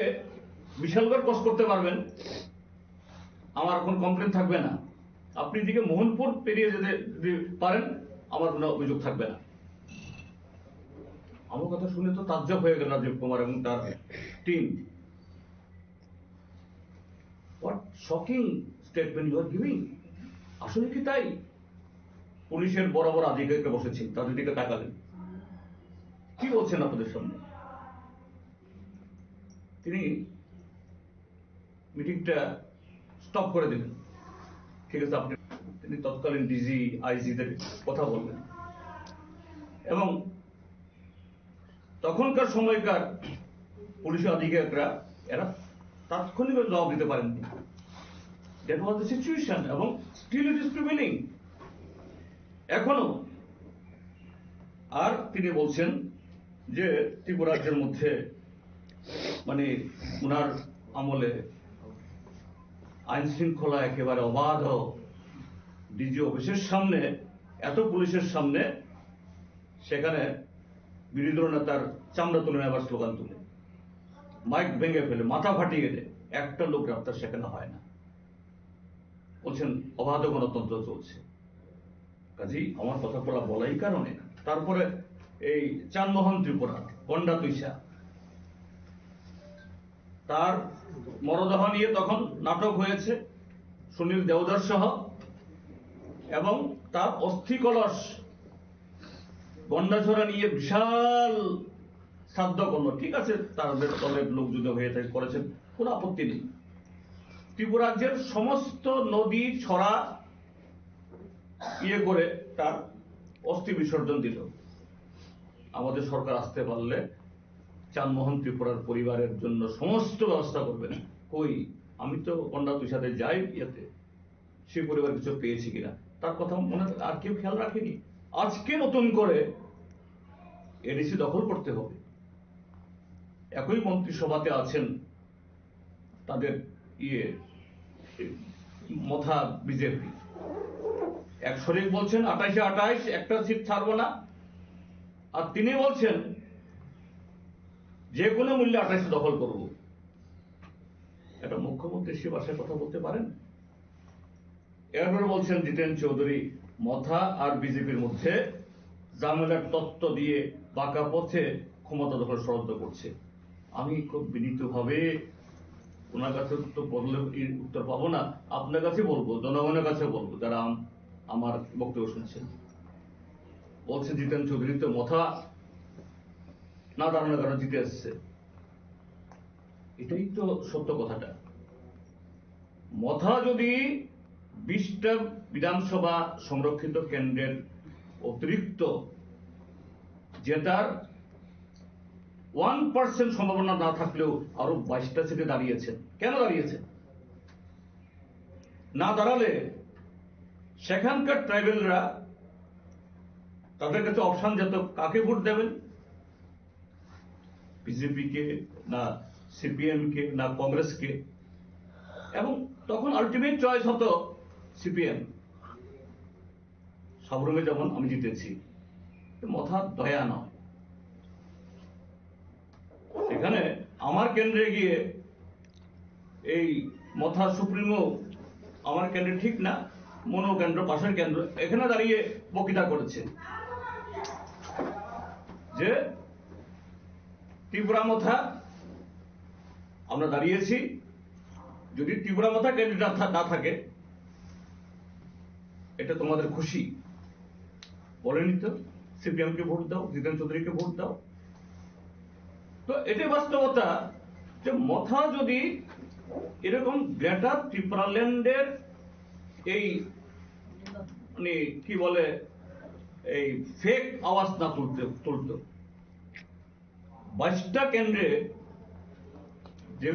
বিশালগড় ক্রস করতে পারবেন, আমার কোনো কমপ্লেন থাকবে না। আপনি এদিকে মোহনপুর পেরিয়ে যেতে যদি পারেন, আমার কোনো অভিযোগ থাকবে না। আমার কথা শুনে তো তাজ্জব হয়ে গেল রাজীব কুমার এবং তার team. What shocking statement you are giving! আসলে কি তাই? পুলিশের বড় বড় আধিকারিকরা বসেছেন, তাদের দিকে তাকালেন, কি বলছেন আপনাদের সামনে? তিনি মিটিংটা স্টপ করে দিলেন। ঠিক আছে, আপনি, তিনি তৎকালীন ডিজি, আইজিদের কথা বললেন এবং তখনকার সময়কার পুলিশ আধিকারিকরা এরা তাৎক্ষণিকভাবে জবাব দিতে পারেননি। That was the situation এবং still it is prevailing। এখনো। আর তিনি বলছেন যে ত্রিপুরা রাজ্যের মধ্যে, মানে, ওনার আমলে আইন শৃঙ্খলা একেবারে অবাধ, ডিজি অফিসের সামনে, এত পুলিশের সামনে, সেখানে বিরোধী দল নেতার চামড়া তুলে নেবার স্লোগান তুলে, মাইক ভেঙে ফেলে, মাথা ফাটিয়ে দেয়, একটা লোক গ্রেপ্তার সেখানে হয় না। বলছেন অবাধ গণতন্ত্র চলছে। কাজেই আমার কথা বলা, বলাই কারণে। তারপরে এই চানমোহন ত্রিপুরা, গন্ডা তুইসা, তার মরদেহ নিয়ে তখন নাটক হয়েছে সুনীল দেওধর সহ, এবং তার অস্থি কলস গন্ডাছড়া নিয়ে বিশাল শ্রাদ্ধ করলো। ঠিক আছে, তাদের দলের লোক যদি হয়ে থাকে, করেছেন, কোনো আপত্তি নেই। ত্রিপুরা রাজ্যের সমস্ত নদী ছড়া ইয়ে করে তার অস্থি বিসর্জন দিল। আমাদের সরকার আসতে পারলে চানমোহন ত্রিপুরার পরিবারের জন্য সমস্ত ব্যবস্থা করবেন। কই, আমি তো গন্ডা তুইসাতে যাই ইয়েতে, সেই পরিবার কিছু পেয়েছি কিনা, তার কথা মনে আর কেউ খেয়াল রাখেনি। আজকে নতুন করে এডিসি দখল করতে হবে। একই মন্ত্রিসভাতে আছেন তাদের ইয়ে মথা বিজেপি। এক শরিক বলছেন আঠাশে আঠাশ, একটা সিট ছাড়বো না, আর তিনি বলছেন যে কোনো মূল্যে আঠাশে দখল করব। একটা মুখ্যমন্ত্রী সে ভাষায় কথা বলতে পারেন? এরপর বলছেন জিতেন চৌধুরী, মথা আর বিজেপির মধ্যে ঝামেলার তত্ত্ব দিয়ে বাঁকা পথে ক্ষমতা দখল ষড়যন্ত্র করছে। আমি খুব বিনীতভাবে ওনার কাছে তো বললে এই উত্তর পাবো না, আপনার কাছে বলবো, জনগণের কাছে বলবো, যারা আম-, আমার বক্তব্য শুনছেন। বলছে জিতেন চৌধুরী তো মথা না দাঁড়ানোর কারণে জিতে আসছে। এটাই তো সত্য কথাটা। মথা যদি বিশটা বিধানসভা সংরক্ষিত কেন্দ্রের অতিরিক্ত জেতার ওয়ান পার্সেন্ট সম্ভাবনা না থাকলেও আরো বাইশটা সিটে দাঁড়িয়েছেন। কেন দাঁড়িয়েছেন? না দাঁড়ালে সেখানকার ট্রাইবেলরা, তাদের কাছে অপশন যেত, কাকে ভোট দেবেন, বিজেপিকে না সিপিএমকে না কংগ্রেসকে, এবং তখন আলটিমেট চয়েস হতো সিপিএম। সাবরুমে যেমন আমি জিতেছি, মথা দয়া নয়। এখানে আমার কেন্দ্রে গিয়ে এই মথা সুপ্রিমো আমার কেন্দ্রে ঠিক না, মনো কেন্দ্র, পাশের কেন্দ্র, এখানে দাঁড়িয়ে বক্তৃতা করেছে যে ত্রিপুরা মথা আমরা দাঁড়িয়েছি, যদি ত্রিপুরা মথা ক্যান্ডিডেট না থা-, না থাকে, এটা তোমাদের খুশি। বলেনি তো, সিপিএম কে ভোট দাও, জিতেন চৌধুরীকে ভোট দাও। তো এটাই বাস্তবতা যে মথা যদি এরকম গ্রেটার ত্রিপুরাল্যান্ডের এই, মানে, কি বলে, এই ফেক আওয়াজ না তুলতে তুলতো, বাইশটা কেন্দ্রে যে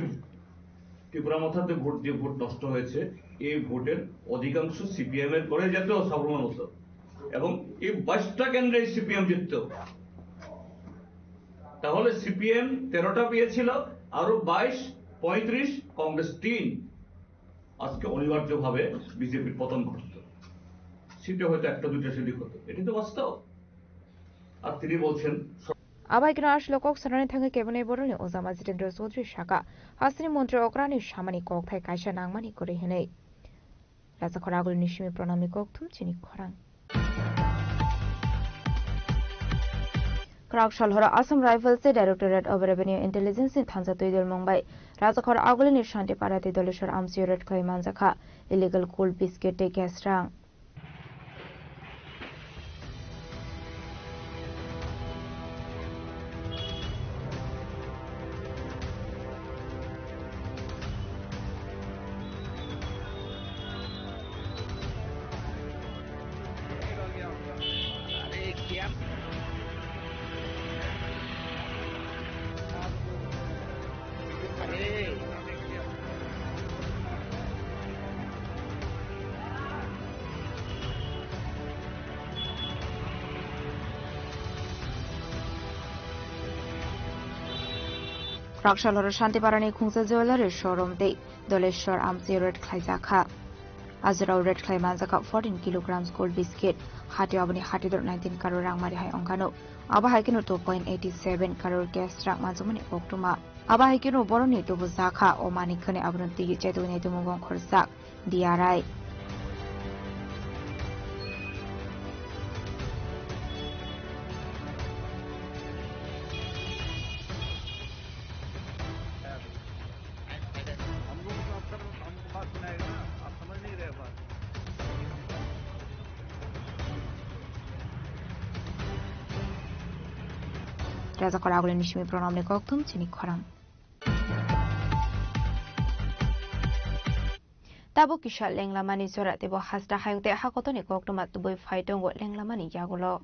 ত্রিপুরা মথাতে ভোট, যে ভোট নষ্ট হয়েছে, এই ভোটের অধিকাংশ সিপিএম এর করে যেত সাবরুমের মতো, এবং এই বাইশটা কেন্দ্রে সিপিএম জিতত। তাহলে সিপিএম তেরোটা পেয়েছিল, আরো বাইশ, পঁয়ত্রিশ, কংগ্রেস তিন। আজকে অনিবার্যভাবে বিজেপির পতন ঘটত, সিটে হয়তো একটা দুইটা সিটই হতো। এটি তো বাস্তব। আর তিনি বলছেন, Abai kino aswk kok sanani thangwi keboni borokni ojama Jitendra Chaudhary saka, hasteni montri okrani samani kokthai kaisa nangmani kwrwi hwnwi. Rajakhor agulini simi pranamni kokthum chini khorang. Kwrak sal horo Assam Rifles tei Directorate of Revenue Intelligence ni thansa twi dol mung bai Rajakhor agulini Shanti Parati Doleshwar amchio raid khlai manjakha illegal cold biscuit tei gas rang. Rakshalhoro Shantiparani Khungsa Jewellery Showroom tei Doleshwar amchio raid khlaijakha. Ajorao raid khlai manjakha fourteen kilograms gold biscuit, hati aboni hati dor nineteen crore rang mari hai ongkano. Abo hai kheno two point eighty seven crore cash rang manjakmani koktwma. Abo hai kheno boroni tubu jakha, o manik khani abono twi chetwi nai tumu bong khorjak D R I. हम लोगों को आपका, हमको बात सुनाएगा ना, आप समझ नहीं रहे बात। Rajakhor agulini simi pranamni kokthum chini khorang. Tabuk kisa lenglamani jora teibo hasta hayung tei hakotoni koktwma tubui phai tongo lenglamani yagulo.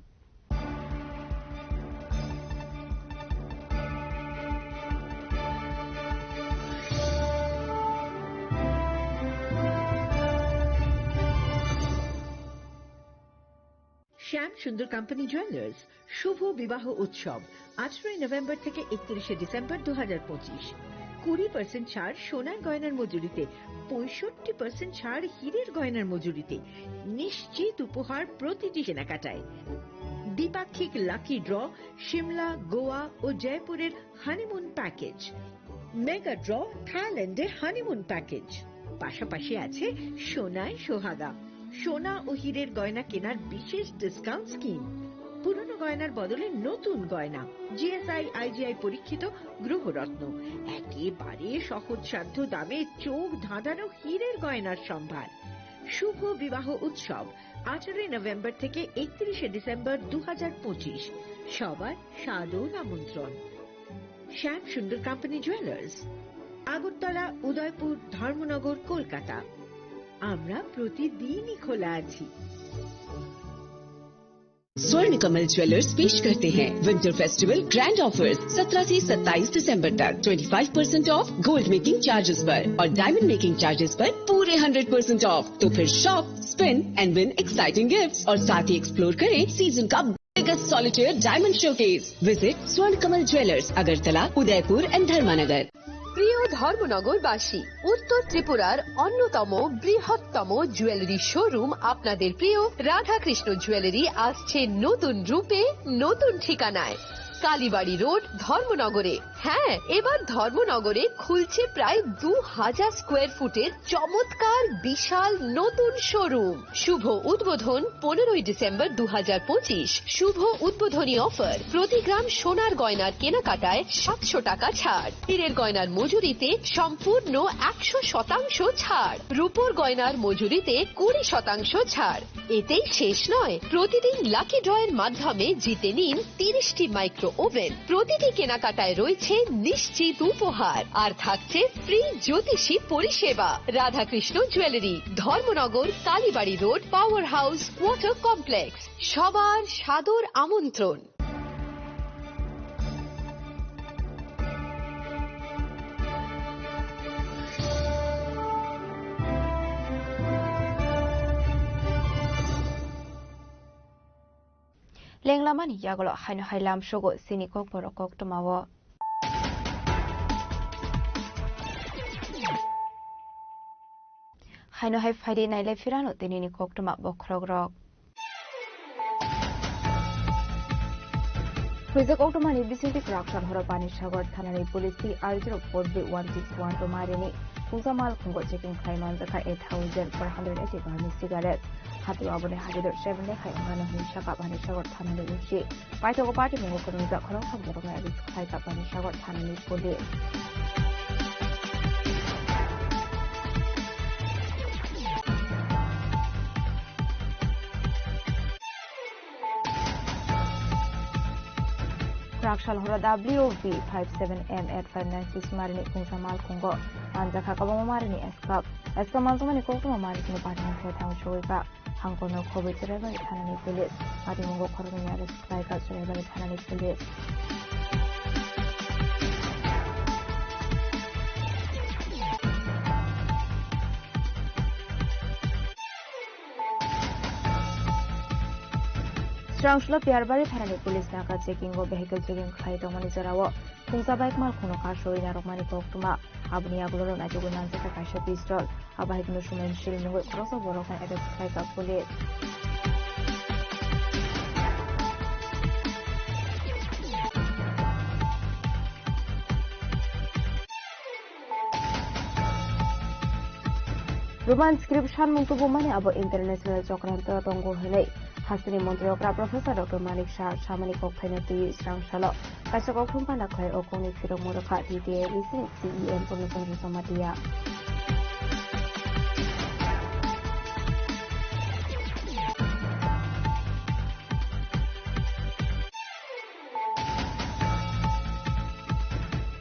শ্যাম সুন্দর কোম্পানি জুয়েলার্স শুভ বিবাহ উৎসব আঠারোই নভেম্বর থেকে একত্রিশে ডিসেম্বর দু হাজার পঁচিশ। কুড়ি পার্সেন্ট ছাড় সোনার গয়নার মজুরিতে, পঁয়ষট্টি পার্সেন্ট ছাড় হীরের গয়নার মজুরিতে। নিশ্চিত উপহার প্রতিটি কেনাকাটায়। দ্বিপাক্ষিক লাকি ড্র, সিমলা, গোয়া ও জয়পুরের হানিমুন প্যাকেজ। মেগা ড্র, থাইল্যান্ডে হানিমুন প্যাকেজ। পাশাপাশি আছে সোনায় সোহাগা, সোনা ও হীরের গয়না কেনার বিশেষ ডিসকাউন্ট স্কিম। পুরনো গয়নার বদলে নতুন গয়না, জিএসআই, আইজিআই পরীক্ষিত গ্রহরত্ন, একেবারে সহজসাধ্য দামে চোখ ধাঁধানো হীরের গয়নার সম্ভার। শুভ বিবাহ উৎসব আঠারোই নভেম্বর থেকে একত্রিশে ডিসেম্বর দু হাজার পঁচিশ। সবার সাদর আমন্ত্রণ। শ্যাম সুন্দর কোম্পানি জুয়েলার্স, আগরতলা, উদয়পুর, ধর্মনগর, কলকাতা। আমরা প্রতিদিনই খোলা আছি। स्वर्ण कमल ज्वेलर्स पेश करते हैं विंटर फेस्टिवल ग्रैंड ऑफर्स। सत्रह से सत्ताईस दिसंबर तक twenty five percent of gold making charges पर और डायमंड मेकिंग चार्जेस पर पूरे हंड्रेड परसेंट ऑफ। तो फिर shop, spin and win exciting gifts और साथ ही एक्सप्लोर करें सीजन का biggest solitaire diamond showcase. Visit स्वर्ण कमल ज्वेलर्स, अगरतला, उदयपुर एंड धर्मानगर। প্রিয় ধর্মনগরবাসী, উত্তর ত্রিপুরার অন্যতম বৃহত্তম জুয়েলারি শোরুম আপনাদের প্রিয় রাধাকৃষ্ণ জুয়েলারি আসছে নতুন রূপে, নতুন ঠিকানায়। কালীবাড়ি রোড, ধর্মনগরে। হ্যাঁ, এবার ধর্মনগরে খুলছে প্রায় দু হাজার স্কোয়ার ফুটের চমৎকার বিশাল নতুন শোরুম। শুভ উদ্বোধন পনেরোই ডিসেম্বর দু হাজার পঁচিশ। শুভ উদ্বোধনী অফার, প্রতি গ্রাম সোনার গয়নার কেনাকাটায় সাতশো টাকা ছাড়, হীরের গয়নার মজুরিতে সম্পূর্ণ একশো শতাংশ ছাড়, রূপোর গয়নার মজুরিতে কুড়ি শতাংশ ছাড়। এতেই শেষ নয়, প্রতিদিন লাকি ড্রয়ের মাধ্যমে জিতে নিন তিরিশটি মাইক্রো ওভেন। প্রতিটি কেনাকাটায় রয়েছে নিশ্চিত উপহার, আর থাকছে ফ্রি জ্যোতিষী পরিষেবা। Radhakrishna jewellery, Dharmanagar, Kalibari road, power house, water complex. সবার সাদর আমন্ত্রণ। Lenglamani yagulo haino hai lamsogo chini kokborok koktwmao. Haino hai phaidi nailai phirano tinini koktwma bokhorokrok. Huijak koktwmani bisingtwi kwrak sal horo Panisagar thanani police T R zero four three one six one two marini khungsa malkhungo checking khlai manjakha eight thousand four hundred eighty gram ni cigarette. Hatio aboni habidor seven de khai wngmano hinwi sakha Panisagar thanani O C. Paithago party mungo kwrwngjak khoroksa borokno arrest khlaikha Panisagar thanani police. Kwrak sal horo W V five seven M eight five nine six marini khungsa malkhungo manjakha kwbangma marini eskap. Eskap manjakmani koktwma marini simi party ni khe thango chugwi kha. Hangkorno khobwi Cheraibari thanani police. Patimungo khoroknwini arrest khlaikha Cheraibari thanani police. Srangsulo Piyarbari thanani police naka checking o vehicle checking khlai tongmani jorao khungsa bike malkhungno kasui narwkmani koktwma. Aboni yagulo naitugwi manjakha kaisa pistol. Abo hai kheno Sumen Sil mungwi khoroksa borokno arrest khlaikha police. Roman script sanmung tubumani abo international chokranto tongo hwnwi hasteni montri okra Professor Doctor Manik Saha samani kokthaino twiwi srang salo. Kaisa kokthum panda khlai o kokni phirokmung rwkha T T A ni C E M Purno Chandra Jamatia.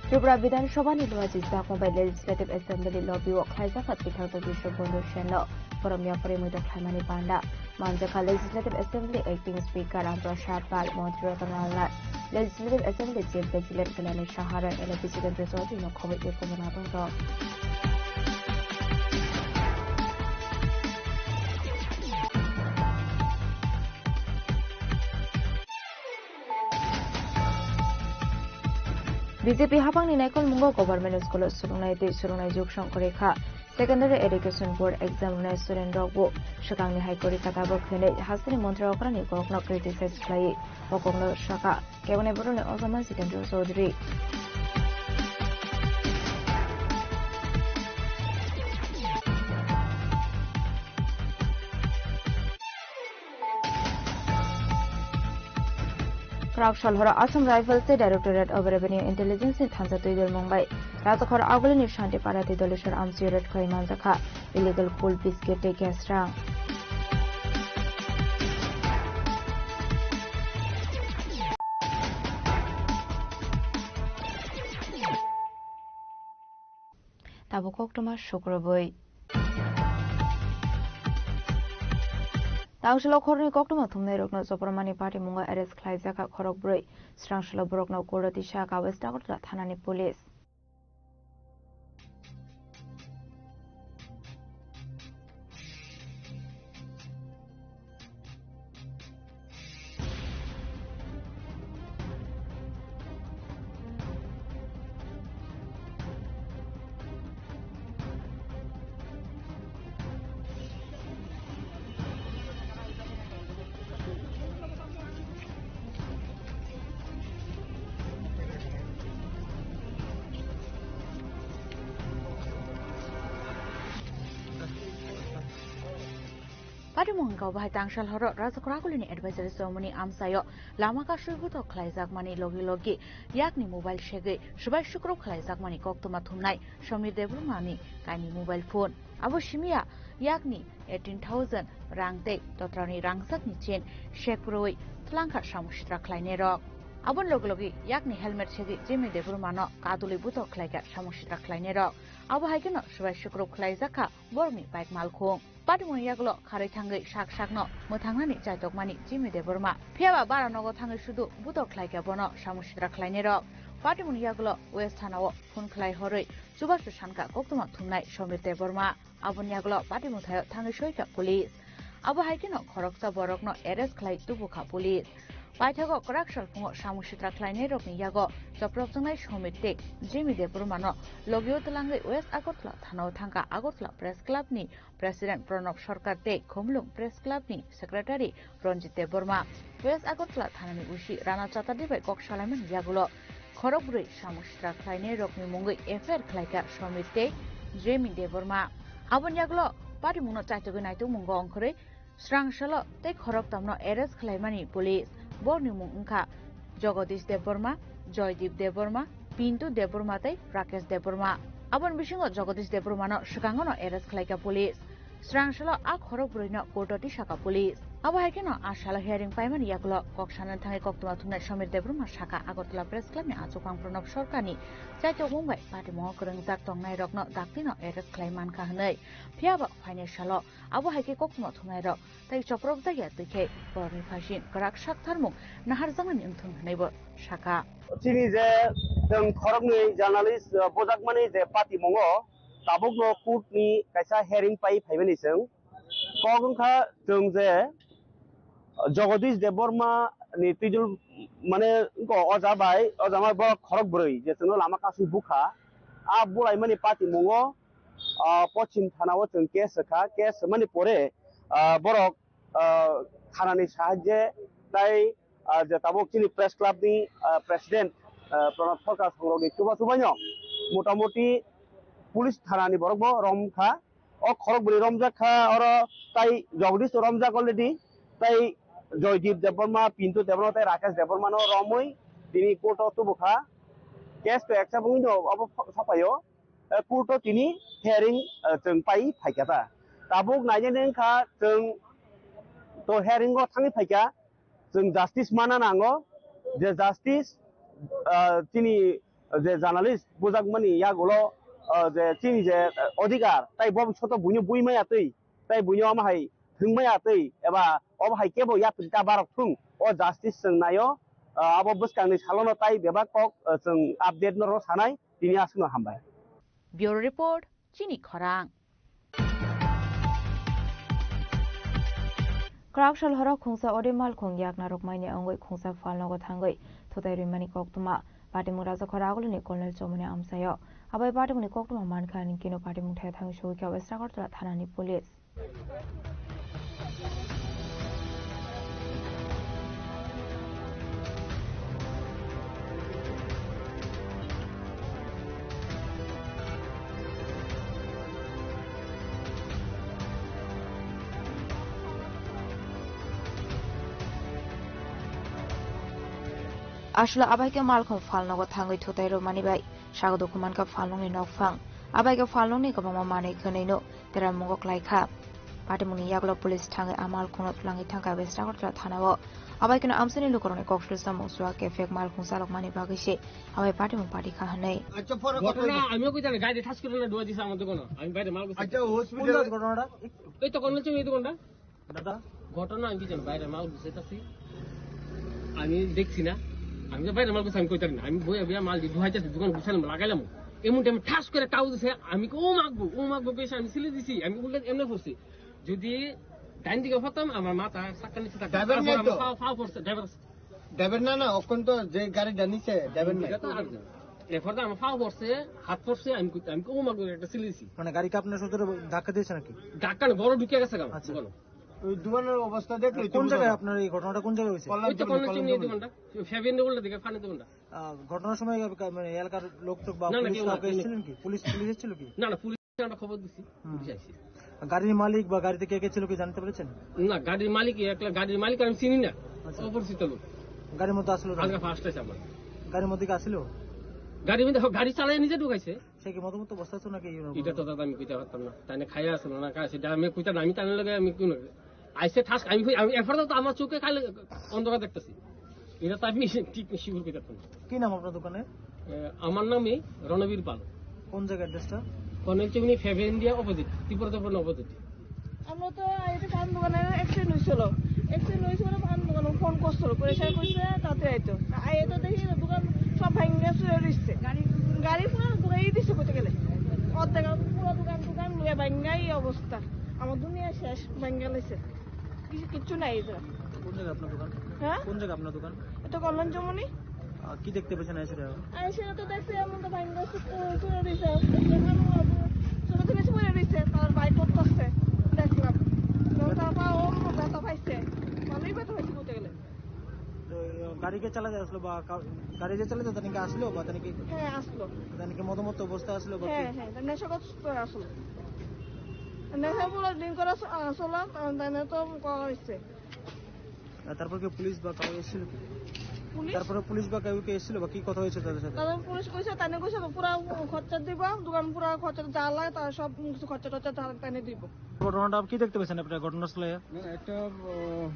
Tripura Bidhan Sabha ni luachi jakong bai Legislative Assembly lobby o khlaijak kha Tirthakto Biswabandhu Sen no borom yapharwi muitok khlaimani panda. Manjakha Legislative Assembly Acting Speaker Ram Prasad Pal, Montri Ratan Lal Nath, Legislative Assembly Chief President Kalyani Saha, L A P Jitendra Chaudhary no khobwi tei kubun adong rok. B J P hapangni naikolmungo government school-o swrwngnai tei swrwngnai jugsong kwrwi kha. Secondary Education Board exam rwnai student rokbo swkangni hai kwrwi kha tabuk hwnwi hasteni montri okrani kokno criticize khlaiwi o kokno sakha keboni borokni ojama Jitendra Chaudhary. Kwrak sal horo Assam Rifles tei Directorate of Revenue Intelligence ni thansa twi dol mung bai Rajakhor Agulini Shanti Para tei Doleswar amchio raid khlai manjakha illegal coal biscuit tei gas rang. Tabuk koktwma sukrubwi. Tangshilo khoroknwi koktwma thumnairokno Chopramani patimungo arrest khlaijakha khorokbrwi. Srangshilo borokno court-o tisa kha West Agartala thanani police. Patimung hwnkha bahai tangsal horo Raja Krakuli ni advisory chomoni amchaio lama kasui butok khlaijakmani logi logi yakni mobile segwi swbai sukrub khlaijakmani koktwma thumnai Somir Debbarma ni kainwi mobile phone. Abo simiya yakni eighteen thousand rang tei totrani rangchakni chain sekpurwi tlangkha samung sitra khlainai rok. Aboni logi logi yakni helmet segwi Jimmy Debbarma no kadulwi butok khlaikha samung sitra khlainai rok. Abo hai kheno swbai sukrub khlaijakha borokni bike malkhung. Patimungni yagulo kharwi thangwi sak sakno mwthangnani chaitokmani Jimmy Debbarma. Phiyaba bara nogo thangwi sudu butok khlaikha bono samung sitra khlainai rok. Patimungni yagulo West Thana-o phone khlai horwi chubachu sankha koktwma thumnai Somir Debbarma. Aboni yagulo patimung thaio thangwi soikha police. Abo hai kheno khoroksa borokno arrest khlai tubukha police. Paithago kwrak salphungo samung sitra khlainai rokni yago chopropjaknai Somir tei Jimmy Debbarmano logio twlangwi West Agartala thanao thangkha Agartala Press Club ni President Pranab Sarkar tei Khumulwng Press Club ni Secretary Ranjit Debbarma. West Agartala thanani usi Rana Chatterjee bai kok salaimani yagulo khorok bwrwi samung sitra khlainai rokni mungwi F I R khlaikha Somir tei Jimmy Debbarma. Aboni yagulo patimungno chaitogwi naitokmungo ongkhorwi Srangsalo tei khoroktamno arrest khlaimani police. Borokni mung wngkha Jagadish Debbarma, Joydeep Debbarma, Pintu Debbarma tei Rakesh Debbarma. Aboni bisingo Jagadish Debbarmano swkangono arrest khlaikha police. Srangsalo a khorok bwrwino court-o tisakha police. Abo hai kheno a salo hearing paimani yagulo kok sanani thangwi koktwma thumnai Somir Debbarma sakha Agartala Press Club ni achukphang Pranab Sarkarni chaitokmung bai patimungo kwrwngjak tongnairokno daktino arrest khlai mankha hwnwi. Phiyaba phainai salo abo hai khe koktwma thumnairok tei chopropjak ya twi khe borokni phaising kwrak saktharmung naharjaknani wngthung hwnwibo sakha. Chini je chwng khoroknwi journalist, uh, bujakmani je patimungo tabukno court ni kaisa hearing pai phaimani chwng kok wngkha chwng je Jagadish Debbarma ni twijol mane wngkha oja bai, oja bai borok khorok bwrwi je chwngno lama kasui bukha. A bulaimani patimungo ah, Pochim Thana o chwng case rwkha. Case rwmani pore, ah, borok, ah, thanani sahajye tai, ah, je tabuk chini press club ni, ah, president, ah, Pranab Sarkar songrokni chuba chubaino motamoti police thanani borokbo romkha. O khorok bwrwi romjak kha, oro tai Jagdish romjak already, tai Joydeep Debbarma, Pintu Debbarma, tai Rakesh Debbarma no romwi tini court o tubukha. Case to accept wngwi no obo sapaio. Eh, court o tini hearing, eh, chwng pai phaikha ta. Tabuk nainani wngkha chwng to hearing o thangwi phaikha, chwng justice mana nango, je justice, eh, chini je journalist bujakmani yagulo, eh, je chini je, eh, odhikar, tai bobishoto buino bui maya twi, tai buino ama hai thwng maya twi, eba obo hai kebo yapri ta barok thung, o justice chwng naio, eh, abo bwskangni salono tai bebak kok, eh, chwng update no rw sanai. Tini aswkno hambai. Bureau Report, Chini Khorang. Kwrak sal horo khungsa ode malkhung yakna rwkmaini wngwi khungsa phalnogo thangwi thutai rwimani koktwma. Patimung Raja Khoragulini Colonel Chomoni amchaio. Abai patimungni koktwma mankha hwnwi kino patimung thaya thangwi sogwi kha West Agartala thanani police. Aswla abai khe malkhung phalnogo thangwi thutai rwmani bai. Sago dukhu mankha phalnokni nokphang. Abai khe phalnokni kwbangma manwi khwnwino teramungo klaikha. Patimungni yagulo police thangwi a malkhungno twlangwi thangkha West Agartala thanao. Abai kheno amchaini lukurokni kok suri samung suwa kephek malkhung chalokmani bagwi se abai patimung patikha hwnwi. ঘটনা আমিও কই জানি, গাড়ি ঠাস করে না ডুবাই দিছে আমার দোকানে। আমি বাইরে মাল গুছাই আচ্ছা, হসপিটাল কোন ঘটনাটা? এই তো কর্নেল চৌধুরী দোকানটা। দাদা, ঘটনা আমি কি জানি, বাইরে মাল গুছাইতাছি, আমি দেখছি না। আমি তো বাইরে মাল গুছাই, আমি কইতারি না। আমি বইয়া বইয়া মাল দি ধুয়াইতাছি, দোকান গুছাইলাম, লাগাইলাম। এমন টাইমে ঠাস করে টাউ দিছে, আমি কি ও মাগবো, ও মাগবো, বেশ আমি সিলে দিছি, আমি উল্টা এমনি করছি। যদি ডাইন দিকে হতাম, আমার মাথা সাক্কা নিচে থাকতো। ড্রাইভার তারপর নাই আমার তো? ফাও, ফাও পড়ছে, ড্রাইভার আছে। ড্রাইভার না, না, অখন তো যে গাড়িটা নিছে, ড্রাইভার নাই। এটা তো আর না। এরপর তো আমার ফাও পড়ছে, হাত পড়ছে, আমি কই-, আমি কি ও মাগবো, একটা সিলে দিছি। মানে গাড়ি কি আপনার সাথে ধাক্কা দিয়েছে নাকি? ধাক্কা না, বড় ঢুকে গেছে গা, আচ্ছা। বলো। ওই দোকানের অবস্থা দেখলে কোন তুমি জায়গায় বলো। আপনার এই ঘটনাটা কোন জায়গায় হয়েছে? কল্যাণপুর, ওই তো কল্যাণপুর কল্যাণপুর। দোকানটা। ফেবিয়ান রোডের দিকে, ফানের দোকানটা। আহ, ঘটনার সময় এলাকা-, মানে এলাকার লোক টোক বা না, না, পুলিশ কেউ না, কাউকে কেউ নেই। এসেছিলেন কি? পুলিশ, পুলিশ এসেছিল কি? না, না, পুলিশ আমরা খবর দিছি, হুম। পুলিশ আইছে। গাড়ির মালিক বা গাড়িতে কে কে ছিল কি জানতে পেরেছেন? না, গাড়ির মালিক একলা, গাড়ির মালিক আমি চিনি না, আচ্ছা। অপরিচিত লোক। গাড়ির মধ্যে আসলো না? আজকে ফার্স্ট টাইম আমার। গাড়ির মধ্যে কি আসলো? গাড়ির মধ্যে, গাড়ি চালায় নিজে ঢুকাইছে। সে কি মদমত্ত অবস্থা আছে নাকি? এটা তো দাদা আমি কইতে পারতাম না। তাই না খাইয়া আসলো না, খাইয়া আসে, আমি কইতাম না, আমি তাই না লাগে আমি কোন আইসে ঠাস, আমি, আমি এরপরে তো আমার চোখে খালি অন্ধকার দেখতেছি। এটা তো আমি ঠিক শিওর করে থাকতাম না। কি নাম আপনার দোকানে? এ, আমার নামই রণবীর পাল। কোন জায়গা অ্যাড্রেসটা? কর্নেল চৌমুহনী ফেভেন ইন্ডিয়া অপোজিট, ত্রিপুরা দর্পণ অপোজিট। আমরা তো এটা পান দোকানে অ্যাক্সিডেন্ট হয়েছিল। অ্যাক্সিডেন্ট হয়েছিল, পান দোকানে ফোন করছিল, করে সে কইছে তাতে আইতো। আইতো দেখি দোকান সব ভাঙ্গা চুরে রইছে। গাড়ি পুরো ঘুরাই দিছে বলতে গেলে। অর্ধেক পুরো দোকান, দোকান লইয়া ভাঙ্গাই অবস্থা। আমার দুনিয়া শেষ, ভাঙ্গা লাইছে। কিছু, কিচ্ছু নাই এছাড়া। কোন জায়গা আপনার দোকান? হ্যাঁ? কোন জায়গা আপনার দোকান? এটা কল্যাণ চৌমুহনী। আহ, কি দেখতে পেয়েছেন এসে? আর সেটা তো দেখছি এমন তো ভাঙ্গা চুরে রইছে। চোখে চোখে পড়ে রইছে, তার বাইক করতেছে। দেখলাম। তো তারপর ও ব্যথা পাইছে। ভালোই ব্যথা পাইছে বলতে গেলে। তো, গাড়ি কে চালাতে আসলো বা কা-, গাড়ি যে চালাতে তানিকে আসলো বা তানিকে? হ্যাঁ, আসলো। তানিকে মদমত্ত অবস্থা আসলো বা হ্যাঁ, কি? হ্যাঁ, নেশাগ্রস্ত আসলো। নেশা পুরো ড্রিঙ্ক করা চ-, আ, চলা, তা-, তাই না তো করা হয়েছে। আর তারপর কি পুলিশ বা কেউ এসেছিল কি? পুলিশ? তারপরে পুলিশ বা কেউ কি এসেছিল বা কি কথা হয়েছে তাদের সাথে? তারপর পুলিশ কইছে, তাই না কইছে, পুরা খরচা দিবা, দোকান পুরা খরচা যা লাগে, তার সব কিছু খরচা টরচা তার তাই না দিব। ঘটনাটা কি দেখতে পেয়েছেন আপনারা ঘটনাস্থলে? না, একটা, আহ,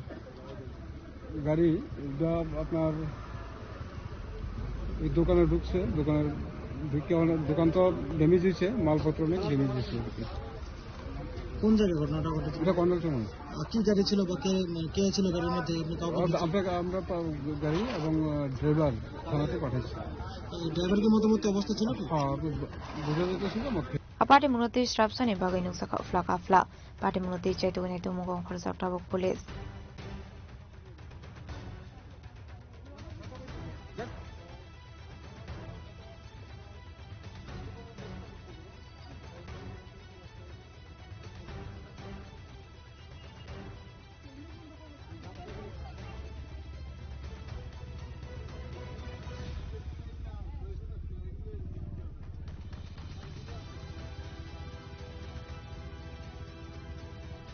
গাড়ি, এটা আপনার এই দোকানে ঢুকছে, দোকানে ঢুকে অনেক, দোকান তো ড্যামেজ হয়েছে, মালপত্র অনেক ড্যামেজ হয়েছে। কোন জায়গায় ঘটনাটা ঘটেছে? এটা কর্নেল চৌমুহনী। আর কি গাড়ি ছিল বা কে, মানে, কে ছিল গাড়ির মধ্যে? আপনি কাউকে আমরা, দেখেছেন? আমরা পা-, গাড়ি এবং, আহ, ড্রাইভার থানাতে পাঠাচ্ছি। এই ড্রাইভার কি মতো মতো অবস্থা ছিল কি? হ্যাঁ, আপনি বু-, বুঝা যাইতেছিল মদ খেয়ে। A patimungno twi srapsani bagwi nukjakha uphla kaphla. Patimungno twi chaitugwi nai tongmung wngkha tabuk police.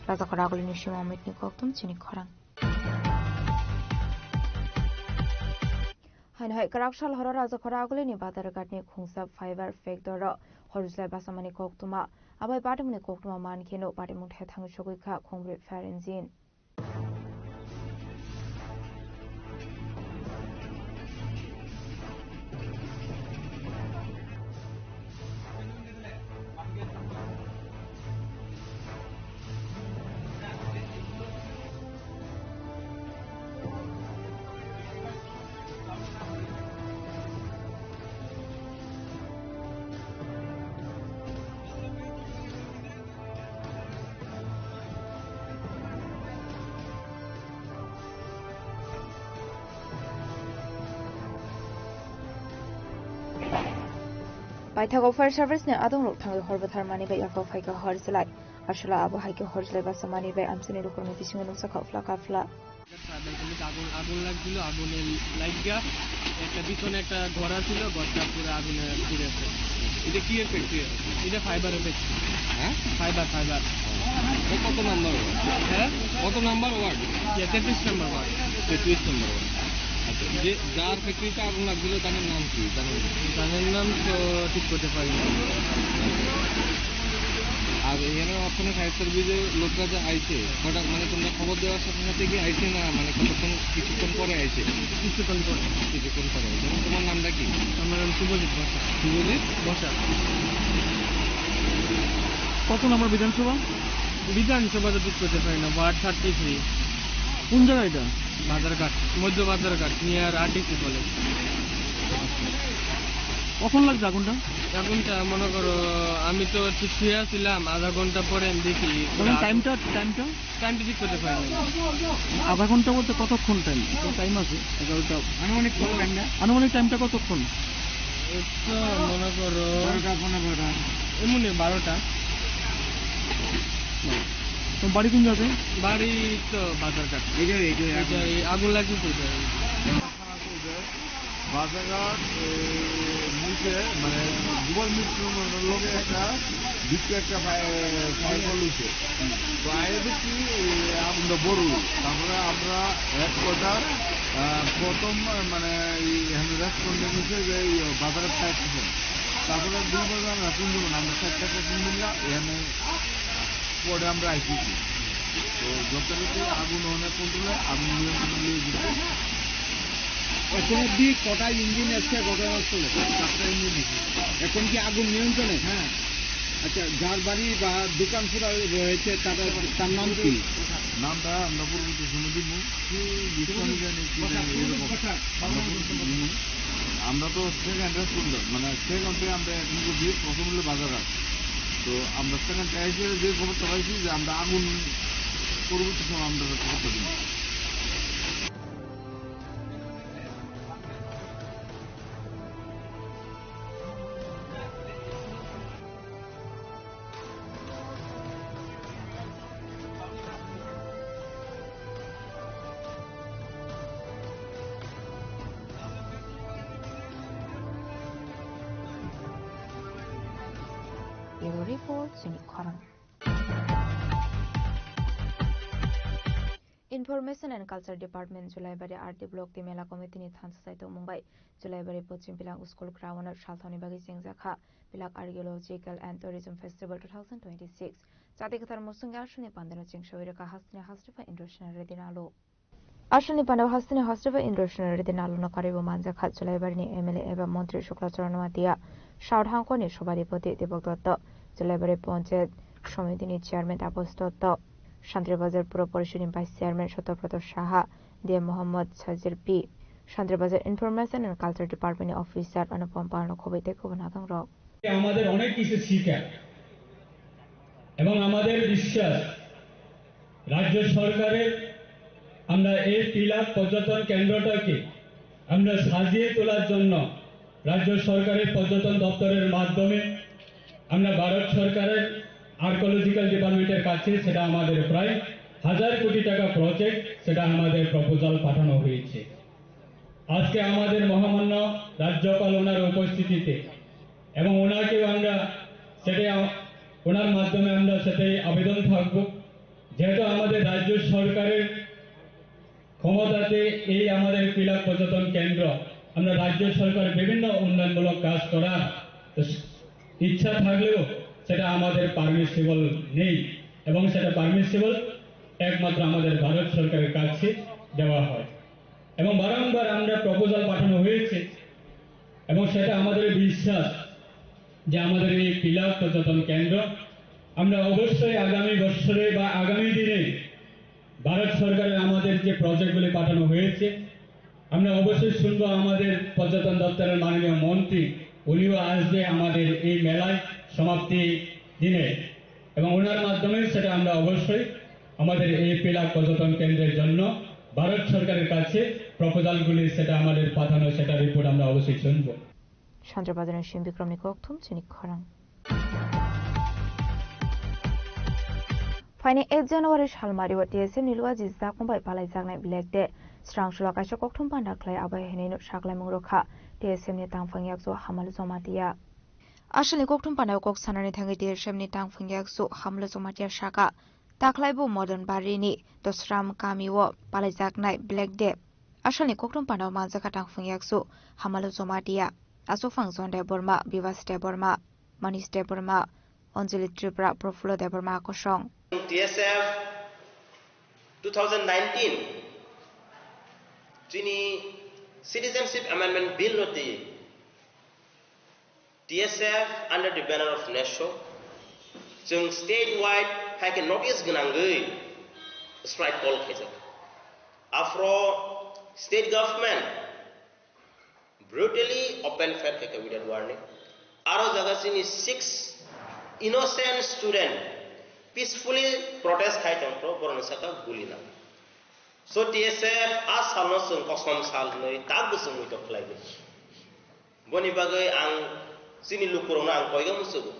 Rajakhor Agulini Sima Amit ni koktum chini khorang. Haino hai kwrak sal horo Rajakhor Agulini Badharghat ni khungsa fiber factory o hor jlai basamani koktwma. Abai patimungni koktwma man kheno patimung thethang sogwi kha khongbri fire engine. Paithago fire service ni adongrok thangwi hor bwthar manwi bai yago phaikha hor jlai. Aswla abo hai khe hor jlai basa manwi bai amchaini lukurokni bisingo nukjakha uphla kaphla. আগুন, আগুন লাগছিল, আগুনে লাগিয়া একটা পিছনে একটা ঘর আছিল, ঘরটা পুরো আগুনে পুড়ে আছে। এটা কি এর ফ্যাক্টরি? এটা ফাইবারের ফ্যাক্টরি। হ্যাঁ? Fibre, fibre. এটা কত নাম্বার ওয়ার্ড? হ্যাঁ? কত নাম্বার ওয়ার্ড? ইয়া, তেত্রিশ নম্বর ওয়ার্ড। তেত্রিশ নম্বর ওয়ার্ড। আচ্ছা, যে, যার ফ্যাক্টরিতে আগুন লাগছিল, তার নাম কি? জানেন? তাদের নাম তো ঠিক করতে পারি না। আর এখানে অক্ষণে ফায়ার সার্ভিসের লোকরা যে আইছে, হঠাৎ মানে তোমরা খবর দেওয়ার সাথে সাথে কি আইছে না, মানে কতক্ষণ, কিছুক্ষণ পরে আইছে? কিছুক্ষণ পরে। কিছুক্ষণ পরে আইছে। এবং তোমার নামটা কি? আমার নাম শুভজিৎ বসাক। শুভজিৎ? বসাক। কত নম্বর বিধানসভা? বিধানসভা তো ঠিক করতে পারি না, ওয়ার্ড থার্টি থ্রি। কোন জায়গা এটা? বাজারঘাট, মধ্য বাজারঘাট, নিয়ার আরটিসি কলেজ। কখন লাগছে আগুনটা? আগুনটা মনে করো, আমি তো ঠিক শুয়ে আছিলাম, আধা ঘন্টা পরে আমি দেখি। তখন টাইমটা, টাইমটা? টাইমটা ঠিক করতে পারি না। আধা ঘন্টা বলতে কতক্ষণ টাইম? একটা টাইম আছে, এগারোটা। আনুমানিক কত টাইমটা? আনুমানিক টাইমটা কতক্ষণ? এই তো মনে করো বারোটা, পনেরো বারোটা। এমনি বারোটা। তো বাড়ি কোন জায়গায়? বাড়ি তো বাজারঘাট। এই যে, এই যে, এটা, এই আগুন লাগছে তো এটা। বাজারঘাট, এই, মূল মানে, গোপাল মিত্র লগে একটা বিক্রি একটা ফাই-, ফাইল করা হয়েছে। তো আগে দেখছি, এই, আমরা বড়, তারপরে আমরা এক কথা, আহ, প্রথম, মানে, এই এখানে রেস্টুরেন্টে নিচে যে এই বাজারে ফায়ার স্টেশন, তারপরে দুই বাজার রাখুন দেবো না, আমরা চারটা স্টেশন মিললাম, এখানে পরে আমরা আইসি। তো যথারীতি আগুন অনেক কন্ট্রোলে, আগুন নিয়ন্ত্রণে নিয়ে যেতে। এখন অব্দি কটা ইঞ্জিন এসছে ঘটনাস্থলে? চারটা ইঞ্জিন এসেছে। এখন কি আগুন নিয়ন্ত্রণে? হ্যাঁ। আচ্ছা, যার বাড়ি বা দোকান খোলা রয়েছে, তার, তার নাম কি? নামটা আমরা পরবর্তী সময় দিব। কি জানি, কি জানি, এরকম। আমরা পরবর্তী সময় দিব। আমরা তো সেকেন্ড রেসপন্ডার, মানে সেকেন্ডে আমরা এখন করছি, প্রথম হলো বাজারঘাট। তো আমরা সেকেন্ড এসে যে খবরটা পাইছি যে আমরা আগুন পরবর্তী সময় আমরা খবরটা দিব। Bureau Report, Chini Khorang. Information and Culture Department, Julaibari R D Block tei Mela Committee ni thansa saitok mungbai Julaibari Pochim Pilang School Ground o salthani bagwi chengjakha Pilak Archaeological and Tourism Festival two thousand twenty-six. Chati kwthar musungwi aswkni pandano chengsawi rwkha hasteni hastepha Indrasena Reddy Nalu. Aswkni pandao hasteni hastepha Indrasena Reddy Naluno karwibo manjakha Julaibari ni M L A eba Montri Shukla Charan Noatia, South Hangkor ni Sobhadipoti Dipok Dotto, Julaibari Panchayat Somiti ni Chairman Tapos Dotto, Santri Bazar Puro Porishod ni Vice Chairman Satya Brata Saha, D M Mohammad Sajir P, Santri Bazar Information and Culture Department ni Officer Anupam Pal no khobwi tei kubun hathang rok. আমাদের অনেক কিছু শিক্ষা এবং আমাদের বিশ্বাস রাজ্য সরকারের আমরা এই পিলাক পর্যটন কেন্দ্রটাকে আমরা সাজিয়ে তোলার জন্য রাজ্য সরকারের পর্যটন দপ্তরের মাধ্যমে আমরা ভারত সরকারের আর্কিওলজিক্যাল ডিপার্টমেন্টের কাছে সেটা আমাদের প্রায় হাজার কোটি টাকা প্রজেক্ট, সেটা আমাদের প্রপোজাল পাঠানো হয়েছে। আজকে আমাদের মহামান্য রাজ্যপাল ওনার উপস্থিতিতে এবং ওনাকেও আমরা সেটাই আ-, ওনার মাধ্যমে আমরা সেটাই আবেদন থাকব, যেহেতু আমাদের রাজ্য সরকারের ক্ষমতাতে এই আমাদের পিলাক পর্যটন কেন্দ্র, আমরা রাজ্য সরকার বিভিন্ন উন্নয়নমূলক কাজ করার ইচ্ছা থাকলেও সেটা আমাদের পারমিসিবল নেই এবং সেটা পারমিসিবল একমাত্র আমাদের ভারত সরকারের কাছে দেওয়া হয়। এবং বারংবার আমরা প্রপোজাল পাঠানো হয়েছে এবং সেটা আমাদের বিশ্বাস যে আমাদের এই পিলাক পর্যটন কেন্দ্র আমরা অবশ্যই আগামী বছরে বা আগামী দিনে ভারত সরকারের আমাদের যে প্রজেক্টগুলি পাঠানো হয়েছে, আমরা অবশ্যই শুনবো আমাদের পর্যটন দপ্তরের মাননীয় মন্ত্রী, উনিও আসবে আমাদের এই মেলায় সমাপ্তি দিনে এবং ওনার মাধ্যমে সেটা আমরা অবশ্যই আমাদের এই পিলাক পর্যটন কেন্দ্রের জন্য ভারত সরকারের কাছে প্রপোজালগুলি সেটা আমাদের পাঠানো, সেটা রিপোর্ট আমরা অবশ্যই শুনবো। Sanjabazarni Sim Bikramni kokthum chini khorang. Phaini ek January salmario T S F ni luwa jijak bai palaijaknai Black Day. Srang sula kaisa kokthum panda khlai abo hinwi no saklaimung rwkha T S F ni tangphang yakchu Hamalu Jamatia. Aswkni kokthum pandao kok sanani thangwi T S F ni tangphang yakchu Hamalu Jamatia saka, takhlaibo Modon Barini Dosram kamio palaijaknai Black Day. Aswkni kokthum pandao manjakha tangphang yakchu Hamalu Jamatia, achukphang John Debbarma, Bibas Debbarma, Manish Debbarma, Anjali Tripura, Profulo Debbarma kosong. T S F two thousand nineteen chini Citizenship Amendment Bill no twi T S F under the banner of NESO chwng state wide hai khe notice gwnangwi strike call khaijak. Aphro state government brutally open fire khaikha without warning. Aro jaga chini six innocent student peacefully protest khai tongphro, borokni saka guli nang. So T S F a salno chwng kosom sal hwnwi takbo chwng muitok khlaiwi. Boni bagwi ang chini lukurokno ang koiga muchugo.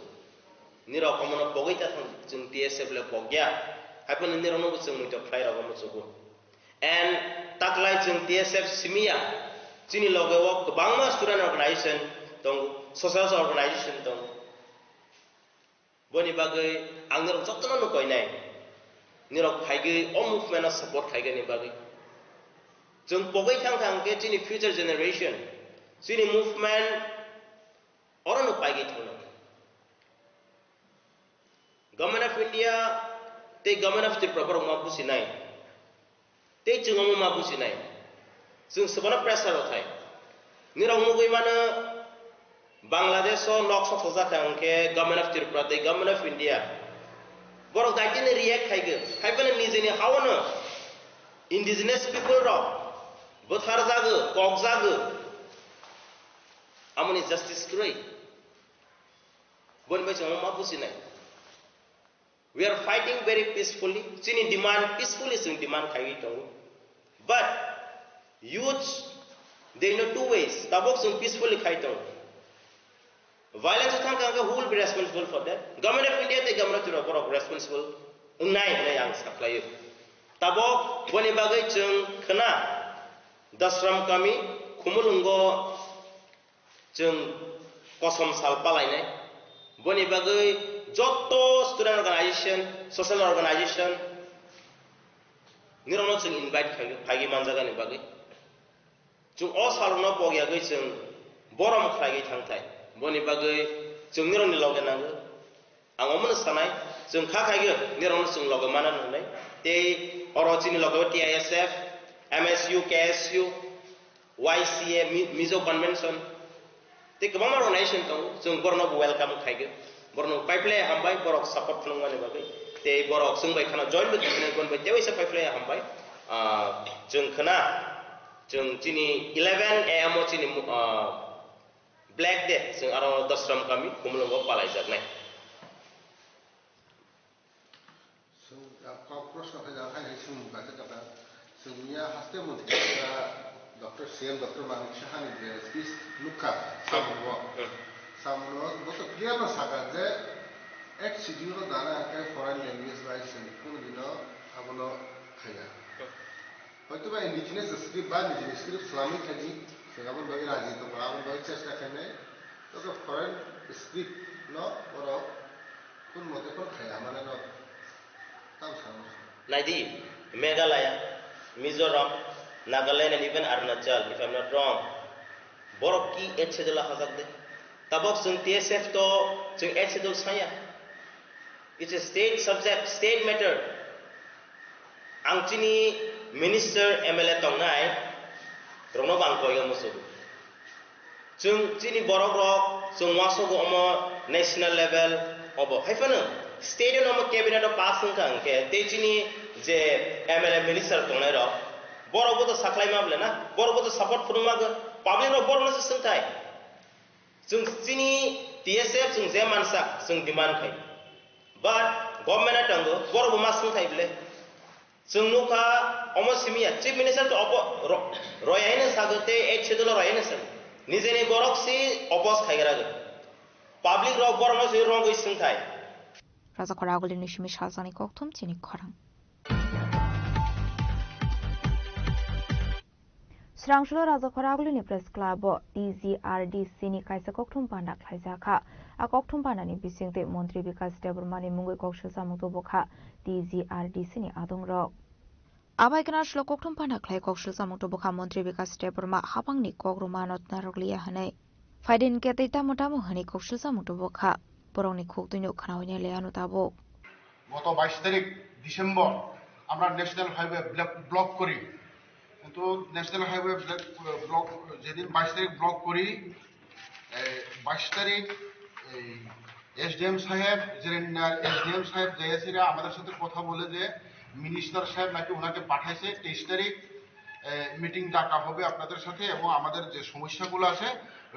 Nirok omono pogwi ta thang, chwng T S F le pogya. Haiphano nirokno bo chwng muitok khlai rogo muchugo. And taklai chwng T S F simiya, chini loge o kwbangma student organization tongo. social organization tongo. Boni bagwi ang norok jotono no koinai. Norok phaigwi o movement no support khaigani bagwi. Chwng pogwi thang thang khe chini future generation, chini movement oro no paigwi thangno. Government of India tei Government of Tripura borok ma businai. Tei chwng omo ma businai. Chwng swbano pressure rw thai. Nirok nugwi mano Bangladesh o nok sok sok jak kha hwnkhe Government of Tripura tei Government of India. Borok daitini react khaigwi. Haiphano nijeni haono indigenous people rok bwthar jagwi, kok jagwi. Amoni justice kwrwi. Boni bai chwng omo ma businai. We are fighting very peacefully. Chini demand peacefully chwng demand khaiwi tongo. But youth, they know two ways. Tabok chwng peacefully khai tongo. Violence thang kha, who will be responsible for that? Government of India tei Government of Tripura borok responsible wngnai hwnwi ang sakhlaio. Tabok boni bagwi chwng khna Dasram kami Khumulwngo chwng kosom sal palainai. Boni bagwi joto student organization, social organization nirokno chwng invite khaigwi, phaigwi manjakani bagwi. Chwng o salrokno pogyagwi chwng borom khlaigwi thangthai. Boni bagwi chwng nirokni loge nango. Ang omono sanai, chwng kha khaigwi nirokno chwng loge mana hwnwi. Tei oro chini loge o T I S F, M S U, K S U, Y C A, Mi-, Mizo Convention, tei kwbangma organization tongo, chwng borokno bo welcome khaigwi. Borokno paiphlai hambai, borok support phunukmani bagwi. Tei borok chwng bai khana join bo khainai, bon bai tei waisa paiphlai hambai. Ah, chwng khana, chwng chini eleven A M o chini, ah, Black Day, chwng aro Dasram kami, Khumulwngo palaijaknai. Chwng, ah, kok proshno khaijak, hai hai chwng mung kaisa kata. Chwng miya haste montri kaisa Doctor C M, Doctor Manik Saha ni je speech nukha, samungo. Hmm. Samungo, bo to clear no saka je eighth schedule no dana hwnkhe foreign language bai chwng kunu dino abono khaiya. Hmm. Hoytoba indigenous script ba nijini script swlamwi khaidi, chwng aboni bagwi raji tongkha, aboni bagwi chesta khainai. Tei foreign script no borok kun mote phano khaiya, mane no tamo sango. Naidi, Meghalaya, Mizoram, Nagaland and even Arunachal, if I'm not wrong, borok ki eighth schedule o hajak de. Tabok chwng T S F to chwng eighth schedule saya. It's a state subject, state matter. Ang chini minister, M L A tongnai rokno bo ang koiga muchungo. Chwng chini borok rok chwng uansukgo omo national level obo. Hai phano state no omo cabinet o pass wngkha hwnkhe tei chini je M L A minister tongnai rok borok bo to saklai ma bole na, borok bo to support phunuk ma, public rok borok no se swngthai. Chwng chini T S F chwng je mansak chwng demand khai. But government a tongo, borok bo ma swng khai bole. Chwng nukha omo simiya Chief Minister to opo-, ro-, royai no sago tei eighth schedule o royai no sago. Nijeni borok si oppose khaigra go. Public rok borok no si rongwi swng khai. Rajakhor Agulini simi salsani kokthum chini khorang. Srangsulo Rajakhor Agulini Press Club o T G R D C ni kaisa kokthum panda khlaijak kha. A kokthum panda ni bisingtwi Montri Bikas Debbarma ni mungwi kok silchamung tubu kha T G R D C ni adong rok. Abai khe narslo kokthum panda khlai kok silchamung tubu kha Montri Bikas Debbarma hapang ni kok rwma no narwk liya hwnwi. Phaidi hwnkhe tei tamo tamo hwnwi kok silchamung tubu kha. Borokni khuk twino khna hwnwi le ano tabuk. গত বাইশ তারিখ ডিসেম্বর আমরা national highway block, block করি, কিন্তু national highway block, block যেদিন বাইশ তারিখ ব্লক করি, এই বাইশ তারিখ এই এসডিএম সাহেব, জেরেন্ডার এসডিএম সাহেব জেএসিরা আমাদের সাথে কথা বলে যে মিনিস্টার সাহেব নাকি ওনাকে পাঠাইছে তেইশ তারিখ মিটিং ডাকা হবে আপনাদের সাথে এবং আমাদের যে সমস্যাগুলো আছে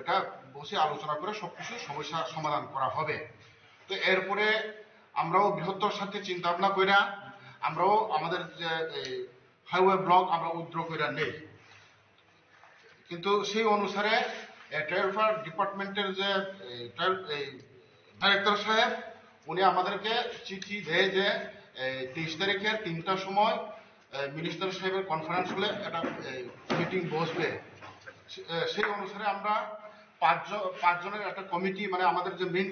এটা বসে আলোচনা করে সবকিছু সমস্যা সমাধান করা হবে। তো এরপরে আমরাও বৃহত্তর স্বার্থে চিন্তা ভাবনা কইরা আমরাও আমাদের যে এই হাইওয়ে ব্লক আমরা উইথড্র কইরা নেই, কিন্তু সেই অনুসারে ট্রান্সপোর্ট ডিপার্টমেন্টের যে এই ট্রান-, এই ডাইরেক্টর সাহেব উনি আমাদেরকে চিঠি দেয় যে এই তেইশ তারিখের তিনটার সময় মিনিস্টার সাহেবের কনফারেন্স হলে একটা মিটিং বসবে। সে-, সেই অনুসারে আমরা পাঁচজন পাঁচজনের একটা কমিটি, মানে আমাদের যে মেইন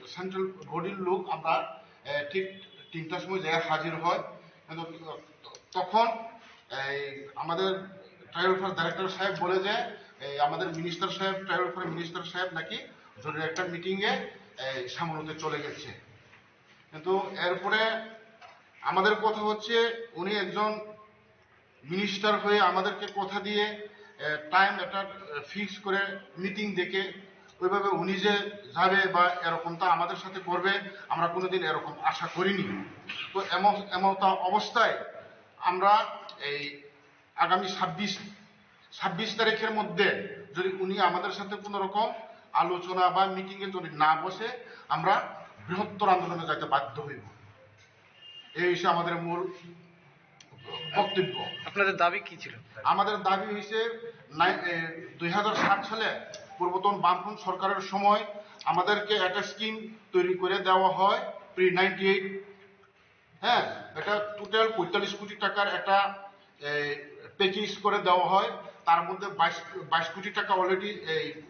সেন্ট্রাল বডির লোক, আমরা এ, ঠিক তিনটার সময় যাই হাজির হয়। কিন্তু তখন এই আমাদের ট্রাইবেল ওয়েলফেয়ার ডাইরেক্টর সাহেব বলে যে এই আমাদের মিনিস্টার সাহেব, ট্রাইবেল ওয়েলফেয়ার মিনিস্টার সাহেব নাকি জরুরি একটা মিটিংয়ে সামলতে চলে গেছে। কিন্তু এরপরে আমাদের কথা হচ্ছে, উনি একজন মিনিস্টার হয়ে আমাদেরকে কথা দিয়ে টাইম একটা ফিক্স করে মিটিং ডেকে ওইভাবে উনি যে যাবে বা এরকমটা আমাদের সাথে করবে, আমরা কোনোদিন এরকম আশা করিনি। তো এমন এমনটা অবস্থায় আমরা এই আগামী ছাব্বিশ ছাব্বিশ তারিখের মধ্যে যদি উনি আমাদের সাথে কোনো রকম আলোচনা বা মিটিংয়ে যদি না বসে, আমরা বৃহত্তর আন্দোলনে যাইতে বাধ্য হইব। এই হচ্ছে আমাদের মূল বক্তব্য। আপনাদের দাবি কি ছিল? আমাদের দাবি হয়েছে, দুই হাজার সাত সালে পূর্বতন বামফ্রন্ট সরকারের সময় আমাদেরকে একটা স্কিম তৈরি করে দেওয়া হয়, প্রি নাইনটি এইট। হ্যাঁ, এটা টোটাল পঁয়তাল্লিশ কোটি টাকার একটা প্যাকেজ করে দেওয়া হয়। তার মধ্যে বাইশ বাইশ কোটি টাকা অলরেডি এই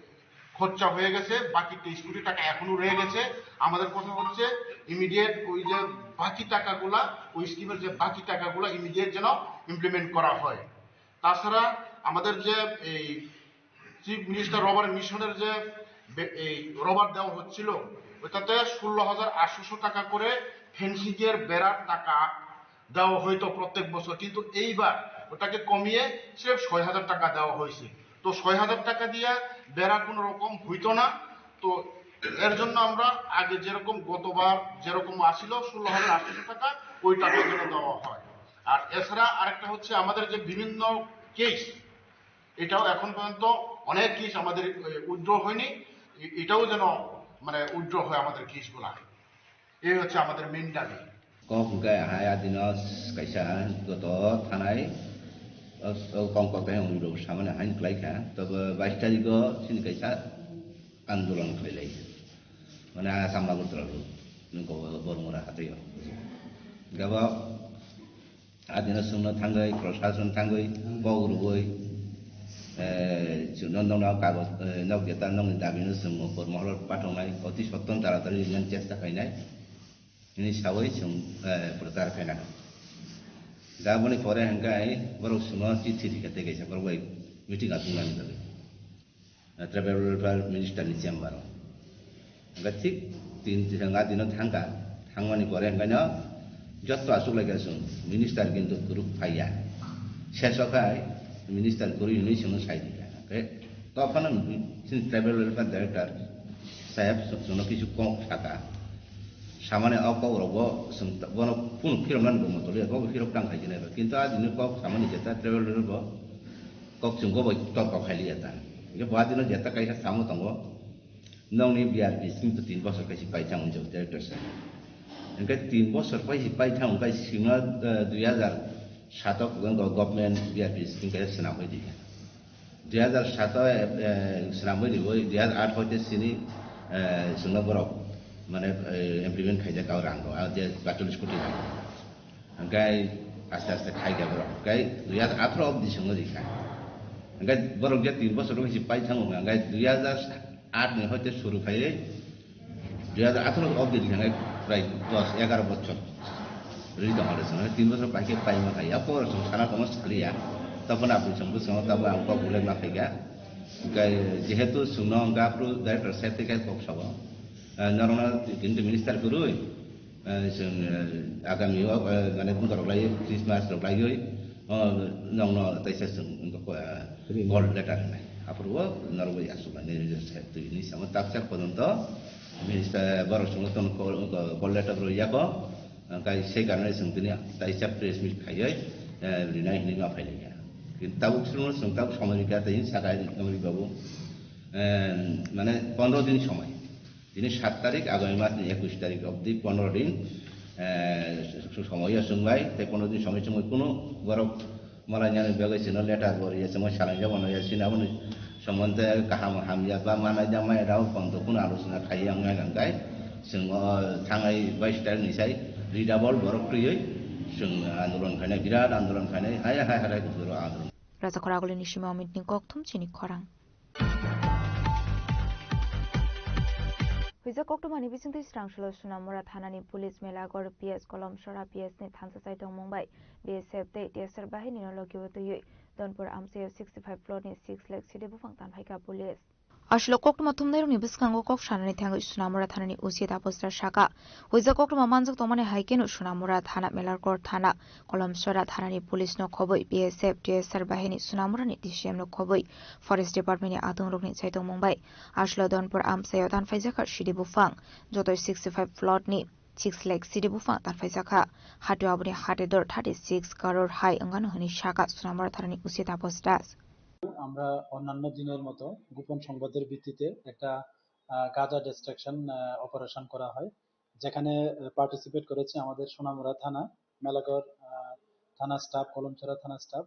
খরচা হয়ে গেছে, বাকি তেইশ কোটি টাকা এখনো রয়ে গেছে। আমাদের কথা হচ্ছে, ইমিডিয়েট ওই যে বাকি টাকাগুলা, ওই স্কিমের যে বাকি টাকাগুলা ইমিডিয়েট যেন ইমপ্লিমেন্ট করা হয়। তাছাড়া আমাদের যে এই চিফ মিনিস্টার রবার মিশনের যে বে- এই রবার দেওয়া হচ্ছিল, ওটাতে ষোলো হাজার আটশোশো টাকা করে ফেন্সিং এর বেড়ার টাকা দেওয়া হইতো প্রত্যেক বছর, কিন্তু এইবার ওটাকে কমিয়ে স্রেফ ছয় হাজার টাকা দেওয়া হয়েছে। তো ছয় হাজার টাকা দিয়ে বেড়া কোনো রকম হইতো না। তো এর জন্য আমরা আগে যেরকম, গতবার যেরকম আসিল ষোলো হাজার আটশোশো টাকা, ওই টাকা যেন দেওয়া হয়। আর এছাড়া আরেকটা হচ্ছে, আমাদের যে বিভিন্ন কেস, এটাও এখন পর্যন্ত অনেক কেস আমাদের উইথড্র হয়নি। এ- এটাও যেন মানে উইথড্র হয় আমাদের কেসগুলা। এই হচ্ছে আমাদের মেইন দাবি। Kok hwnkhe hai adino kaisa goto thanai, o, o kok kok tei wngwi rok samani haino kwlai kha. Tobo bais tarikgo chini kaisa andolon khlai lai. Mane a Chamba Agartala rok, nwng kok Bormura hatwi o. Gabo adino chwngno thangwi, prosason thangwi, kok rwui, eh, chwngno nokno kagoj, eh, nok jeta nokni dabino chwng upor moholo pathoknai, oti sotton taratari rinani chesta khainai. Hini sawi chwng, eh, prochar khainai. Da boni pore hwnkhe borok chwngno chithi rikha tei kaisa borok bai meeting achuknani bagwi. Eh, Tribal Welfare Minister ni chamber o. Hwnkhe thik tin, tin, nga dino thangkha, thangmani pore hwnkhe no joto achuk laikha chwng, minister kintu kwrwk phaiya. Seso khai minister kwrwi hwnwi chwngno sai rikha. Hwnkhe tophano chini Tribal Welfare Director saheb chwngno kisu kok sakha. Samani o kok rokbo chwng bono phunuk phiroknani bo motoli, bobo phirok tang khai jani. Kintu a dini kok samani jeta Tribal Welfare bo kok chwng bo bai torko khai liya ta. Hwnkhe bo a dino jeta kaisa samo tongo. Nokni B R P scheme to tin bosor kaisa paithang hwnjak director sir. Hwnkhe tin bosor kaisa paithang hwnkhe sima, eh, dui hajar sato go-, government B R P scheme kaisa swnamwi rikha. Dui hajar sato, eh, eh, swnamwi riwi, dui hajar aat hoite sini, eh, chwngno borok mane, eh, implement khaijak o rang rok, ah, je paitollis koti rang. Hwnkhe aste aste khaikha borok. Hwnkhe dui hajar atharo obdi chwngno rikha. Hwnkhe borok je tin bosor wngwi se pai thango, hwnkhe dui hajar aat ni hoite suru khaiwi dui hajar atharo obdi rikha, hwnkhe prai dos egaro bochor rwi tongkha de chwng. Tin bosor pai khe paima khai. Abo chwng sana tongma saliya. Tabukhe aboni chwng bwskango tabuk ang kok belai ma khaikha. Hwnkhe jehetu chwngno hwnkhe aphuru director sir tei khe kok sabo. Eh, norokno kintu minister kwrwi. Eh, chwng, eh, agami o, eh, mane, borok lai Christmas rok laiwi, oh, nokno teisa chwng, wngkha, eh, call letter hinai. Aphuru o norok bai aswk bai nini twi hinwi samo taksa pojonto minister borok chwngno tono call, call letter rw yako, hwnkhe sei karone chwng tini taisa press meet khaiwi, eh, rinai hinwi ma phailaikha. Kintu tabuk chwngno chwng tabuk somoi rikha tei saka Amri babu, eh, mane pondro din somoi. Tini sat tarik, agami mas ni ekush tarik obdi pondro din, eh, somoyo chwngbai, tei pondro din somoi chwngbai kunu borok malai nani bagwi chwngno letter bo riya chwngbai salaijak mano ya chini aboni somonte kaham hamya ba manai da mai rao pondro kunu alochona khaiya wngya hwnkhe chwng o thangai bais tarik ni sai ridabol borok twiwi chwng andolon khainai, birat andolon khainai, hai hai hai hai andolon. Rajakhor Agulini Sima Amit ni kokthum chini khorang. Rijak koktwmani bisingtwi Srangsalo Sunamura thanani police Melagor P S Kolomsora P S ni thansa chaitongmung bai B S F tei T S R bahini no logi o twiwi Donpur amchaio sixty five plot ni six lakh sidi buphang tanphaikha police. Aswk koktwma thumnairokni bwskango kok sanani thangwi Sunamura thanani O C Taposra saka, huijak koktwma manjak tongmani hai kheno Sunamura thana Melarkor thana Kolomsora thanani police no khobwi B S F T S R bahini Sunamurani D C M no khobwi Forest Department ni adongrokni chaitongmung bai aswk Donpur amchaio tanphaijakha sidi buphang, jotoi sixty five plot ni six lakh sidi buphang tanphaijakha. Hatio aboni hate dor thirty six crore hai wngano hwnwi saka Sunamura thanani O C Tapos Das. আমরা অন্যান্য দিনের মতো গোপন সংবাদের ভিত্তিতে একটা, আহ, গাঁজা ডিস্ট্রাকশন, আহ, অপারেশন করা হয়, যেখানে, আহ, পার্টিসিপেট করেছে আমাদের সোনামুড়া থানা, মেলাগড়, আহ, থানা স্টাফ, কলমছড়া থানা স্টাফ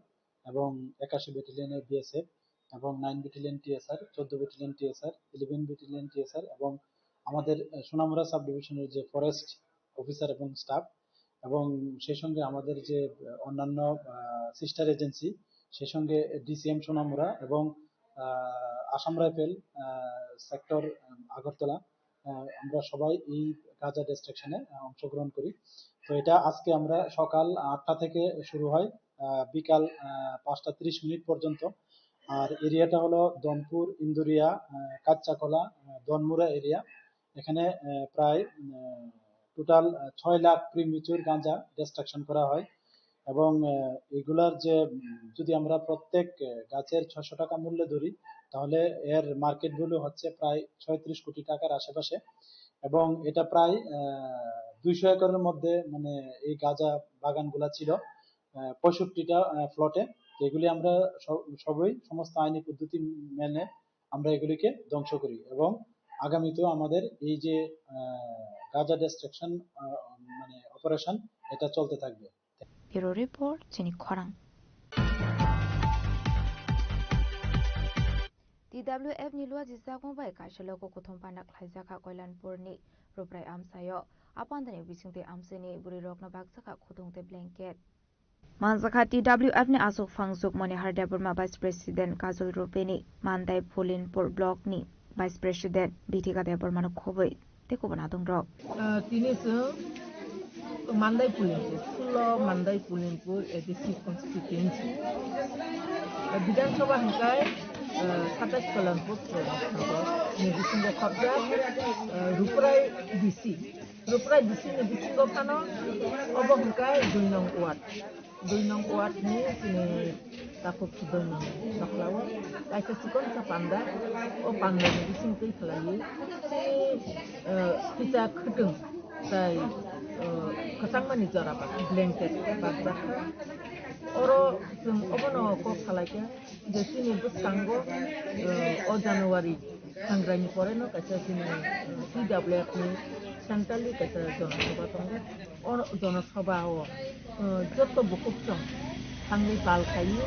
এবং একাশি ব্যাটালিয়নের বিএসএফ এবং নাইন ব্যাটালিয়ন টিএসআর, চোদ্দ battalion TSR, eleven battalion TSR এবং আমাদের, আহ, সোনামুড়া সাব ডিভিশনের যে ফরেস্ট অফিসার এবং স্টাফ এবং সেই সঙ্গে আমাদের যে, আহ, অন্যান্য, আহ, সিস্টার এজেন্সি, সেই সঙ্গে ডিসিএম সোনামুড়া এবং, আহ, আসাম রাইফেল, আহ, সেক্টর, আহ, আগরতলা, আহ, আমরা সবাই এই গাজা ডিস্ট্রাকশনে, আহ, অংশগ্রহণ করি। তো এটা আজকে আমরা সকাল আটটা থেকে শুরু হয়, আহ, বিকাল, আহ, পাঁচটা ত্রিশ মিনিট পর্যন্ত। আর এরিয়াটা হলো দনপুর, ইন্দুরিয়া, আহ, কাচ্চাকলা, আহ, দনমুরা এরিয়া। এখানে, আহ, প্রায়, আহ, টোটাল, আহ, ছয় লাখ প্রিমেচুর গাঁজা ডিস্ট্রাকশন করা হয় এবং, আহ, এগুলার যে, উম, যদি আমরা প্রত্যেক, আহ, গাছের ছয়শো টাকা মূল্য ধরি, তাহলে এর মার্কেট ভ্যালু হচ্ছে প্রায় ছয়ত্রিশ কোটি টাকার আশেপাশে এবং এটা প্রায়, আহ, দুইশো একরের মধ্যে, মানে, এই গাঁজা বাগানগুলা ছিল, আহ, পঁয়ষট্টিটা, আহ, প্লটে। তো এগুলি আমরা স-, সবই সমস্ত আইনি পদ্ধতি মেনে আমরা এগুলিকে ধ্বংস করি এবং আগামীতেও আমাদের এই যে, আহ, গাজা ডিস্ট্রাকশন, আহ, মানে, অপারেশন, এটা চলতে থাকবে। Bureau Report, Chini Khorang. T W F ni luaji jakmung bai kaisa logo kuthum panda khlaijakha Koilanpur ni Ruprai amchaio. A pandani bisingtwi amchaini bwrwirokno bakjakha khutung tei blanket. Manjakha T W F ni aswk phangjwk Monihar Debbarma, Vice President Kajol Rupini, Mandai Phulinpur Block ni Vice President Bithika Debbarma no khobwi tei kubun adongrok. Ah, tini chwng Mandai Phulinpur, sullo Mandai Phulinpur A D C constituency. Ah, Bidhan Sabha hwnkhe, ah, satais Kalyanpur Pradhan Sabha ni bisingo khobjak, ah, Ruprai D C. Ruprai D C ni bisingo phano obo hwnkhe dui nong ward. Dui nong ward ni chini takhuk dui nong nokhlao kaisa chikon sa panda. O panda ni bising twi khlaiwi chini, eh, kisa khwtwng tai, eh, kwchangmani jora bak blanket bakjak kha. Oro chwng obono kok salaikha. Je chini bwskango, eh, o January thangrai ni pore no kaisa chini, eh, T W F ni centrally kaisa jonosabha tongo. O jonosabha o, eh, joto bukhuk chwng thangwi pal khaiwi,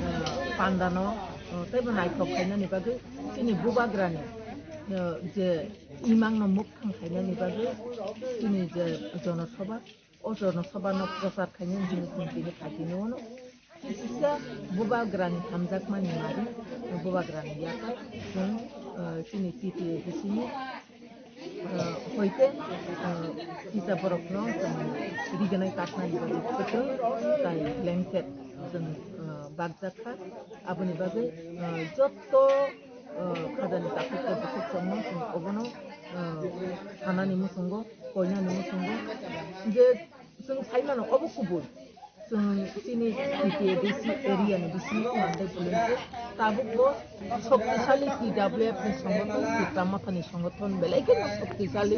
eh, panda no, eh, teibo naithok khainani bagwi chini bubagra ni, eh, je imang no mukthang khainani bagwi chini je jonosabha, o jonosabha no prochar khainani hwnwi chwng tini phaitini ono. Kisa bubagrani hamjakmani mari, bubagrani yakai chwng, eh, chini T T A D C ni, eh, hoite, eh, kisa borokno chwng riganai kaknani bagwi kwchwng tai blanket chwng, eh, bakjak kha. Aboni bagwi, eh, jotto, eh, khajani takhuk tei bukhuk chwngno chwng obono, eh, sanani muchungo, koinani muchungo je chwng sai mano obo kubui. Chwng chini T T A D C area ni bisingo Mandai Phulinpur tabukbo shoktisali T W F ni songothon, Tipra Mothani songothon belai kheno shoktisali.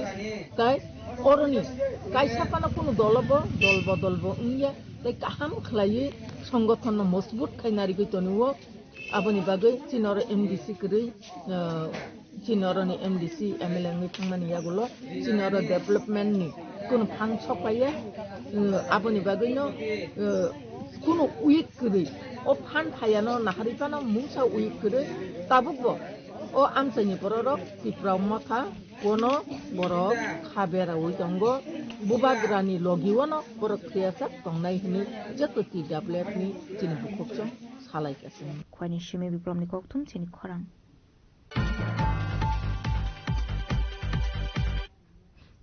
Tai oroni kaisa phano kunu dolo bo dol bodol bo wngya, tai kaham khlaiwi songothon no mojbut khai narigwi tonio. Aboni bagwi chini oro M D C kwrwi, ah, chini oroni M D C, M L A wngwi thangmani yagulo chini oro development ni kunu phan sok paiya. Ah, aboni bagwino, ah, kunu weak kwrwi, o phan phaiya no naharwi phano mungsa weak kwrwi tabukbo o amchaini bororok Tipra Motha kono borok kha beraui tongo, bubagrani logiwono borok thwiyasak tongnai hwnwi joto T W F ni chini bukhukchwng salaikha chwng. Khwani simi Biplomni kokthum chini khorang.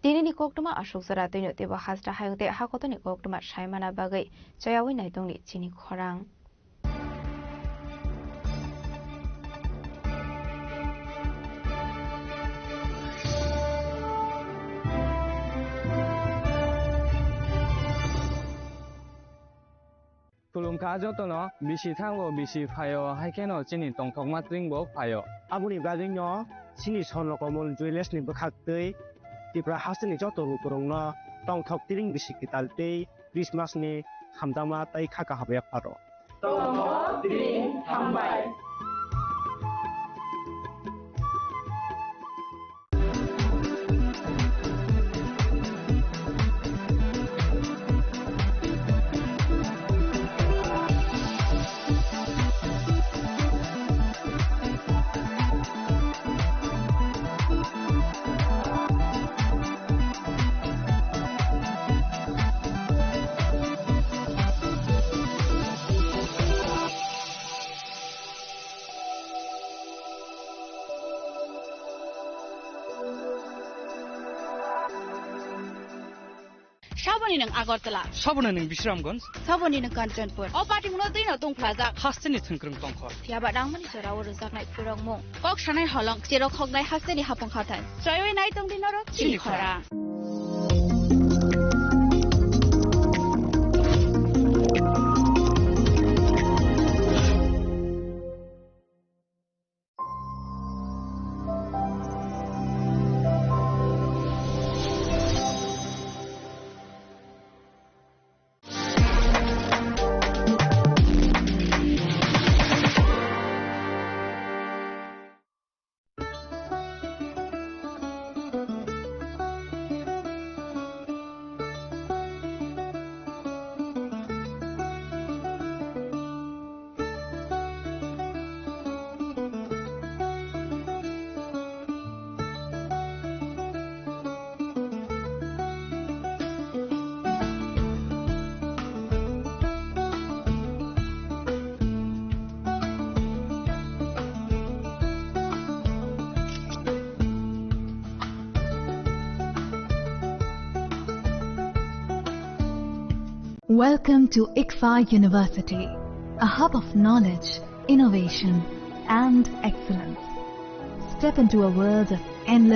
Tinini koktwma aswk jora twino teibo hasta hayung tei hakotorni koktwma saimana bagwi chayawi naitongni chini khorang. Khulumkha jotono, bisi thango, bisi phaio, hai kheno chini tongthokma tringbo phaio. Aboni bagwino chini Swarno Komol Jewellers ni bwkhak twi Tripura hasteni joto lukurokno tongthok tring bisi kwtal tei Christmas ni hamjakma tei kha kaham yapharo. Tongthok tring hambai. Saboni nwng Agartala. Saboni nwng Bisramganj. Saboni nwng Kanchanpur. O patimungno twino tungphlajak. Hasteni thwngkwrwng tongkhor. Phiya ba nangmani jorao rwjaknai phurokmung. Kok sanai holong, cherok hoknai hasteni hapung hathai. Choiwi nai tongdi norok chini khorang. Welcome to ICFAI University, a hub of knowledge, innovation, and excellence. Step into a world of endless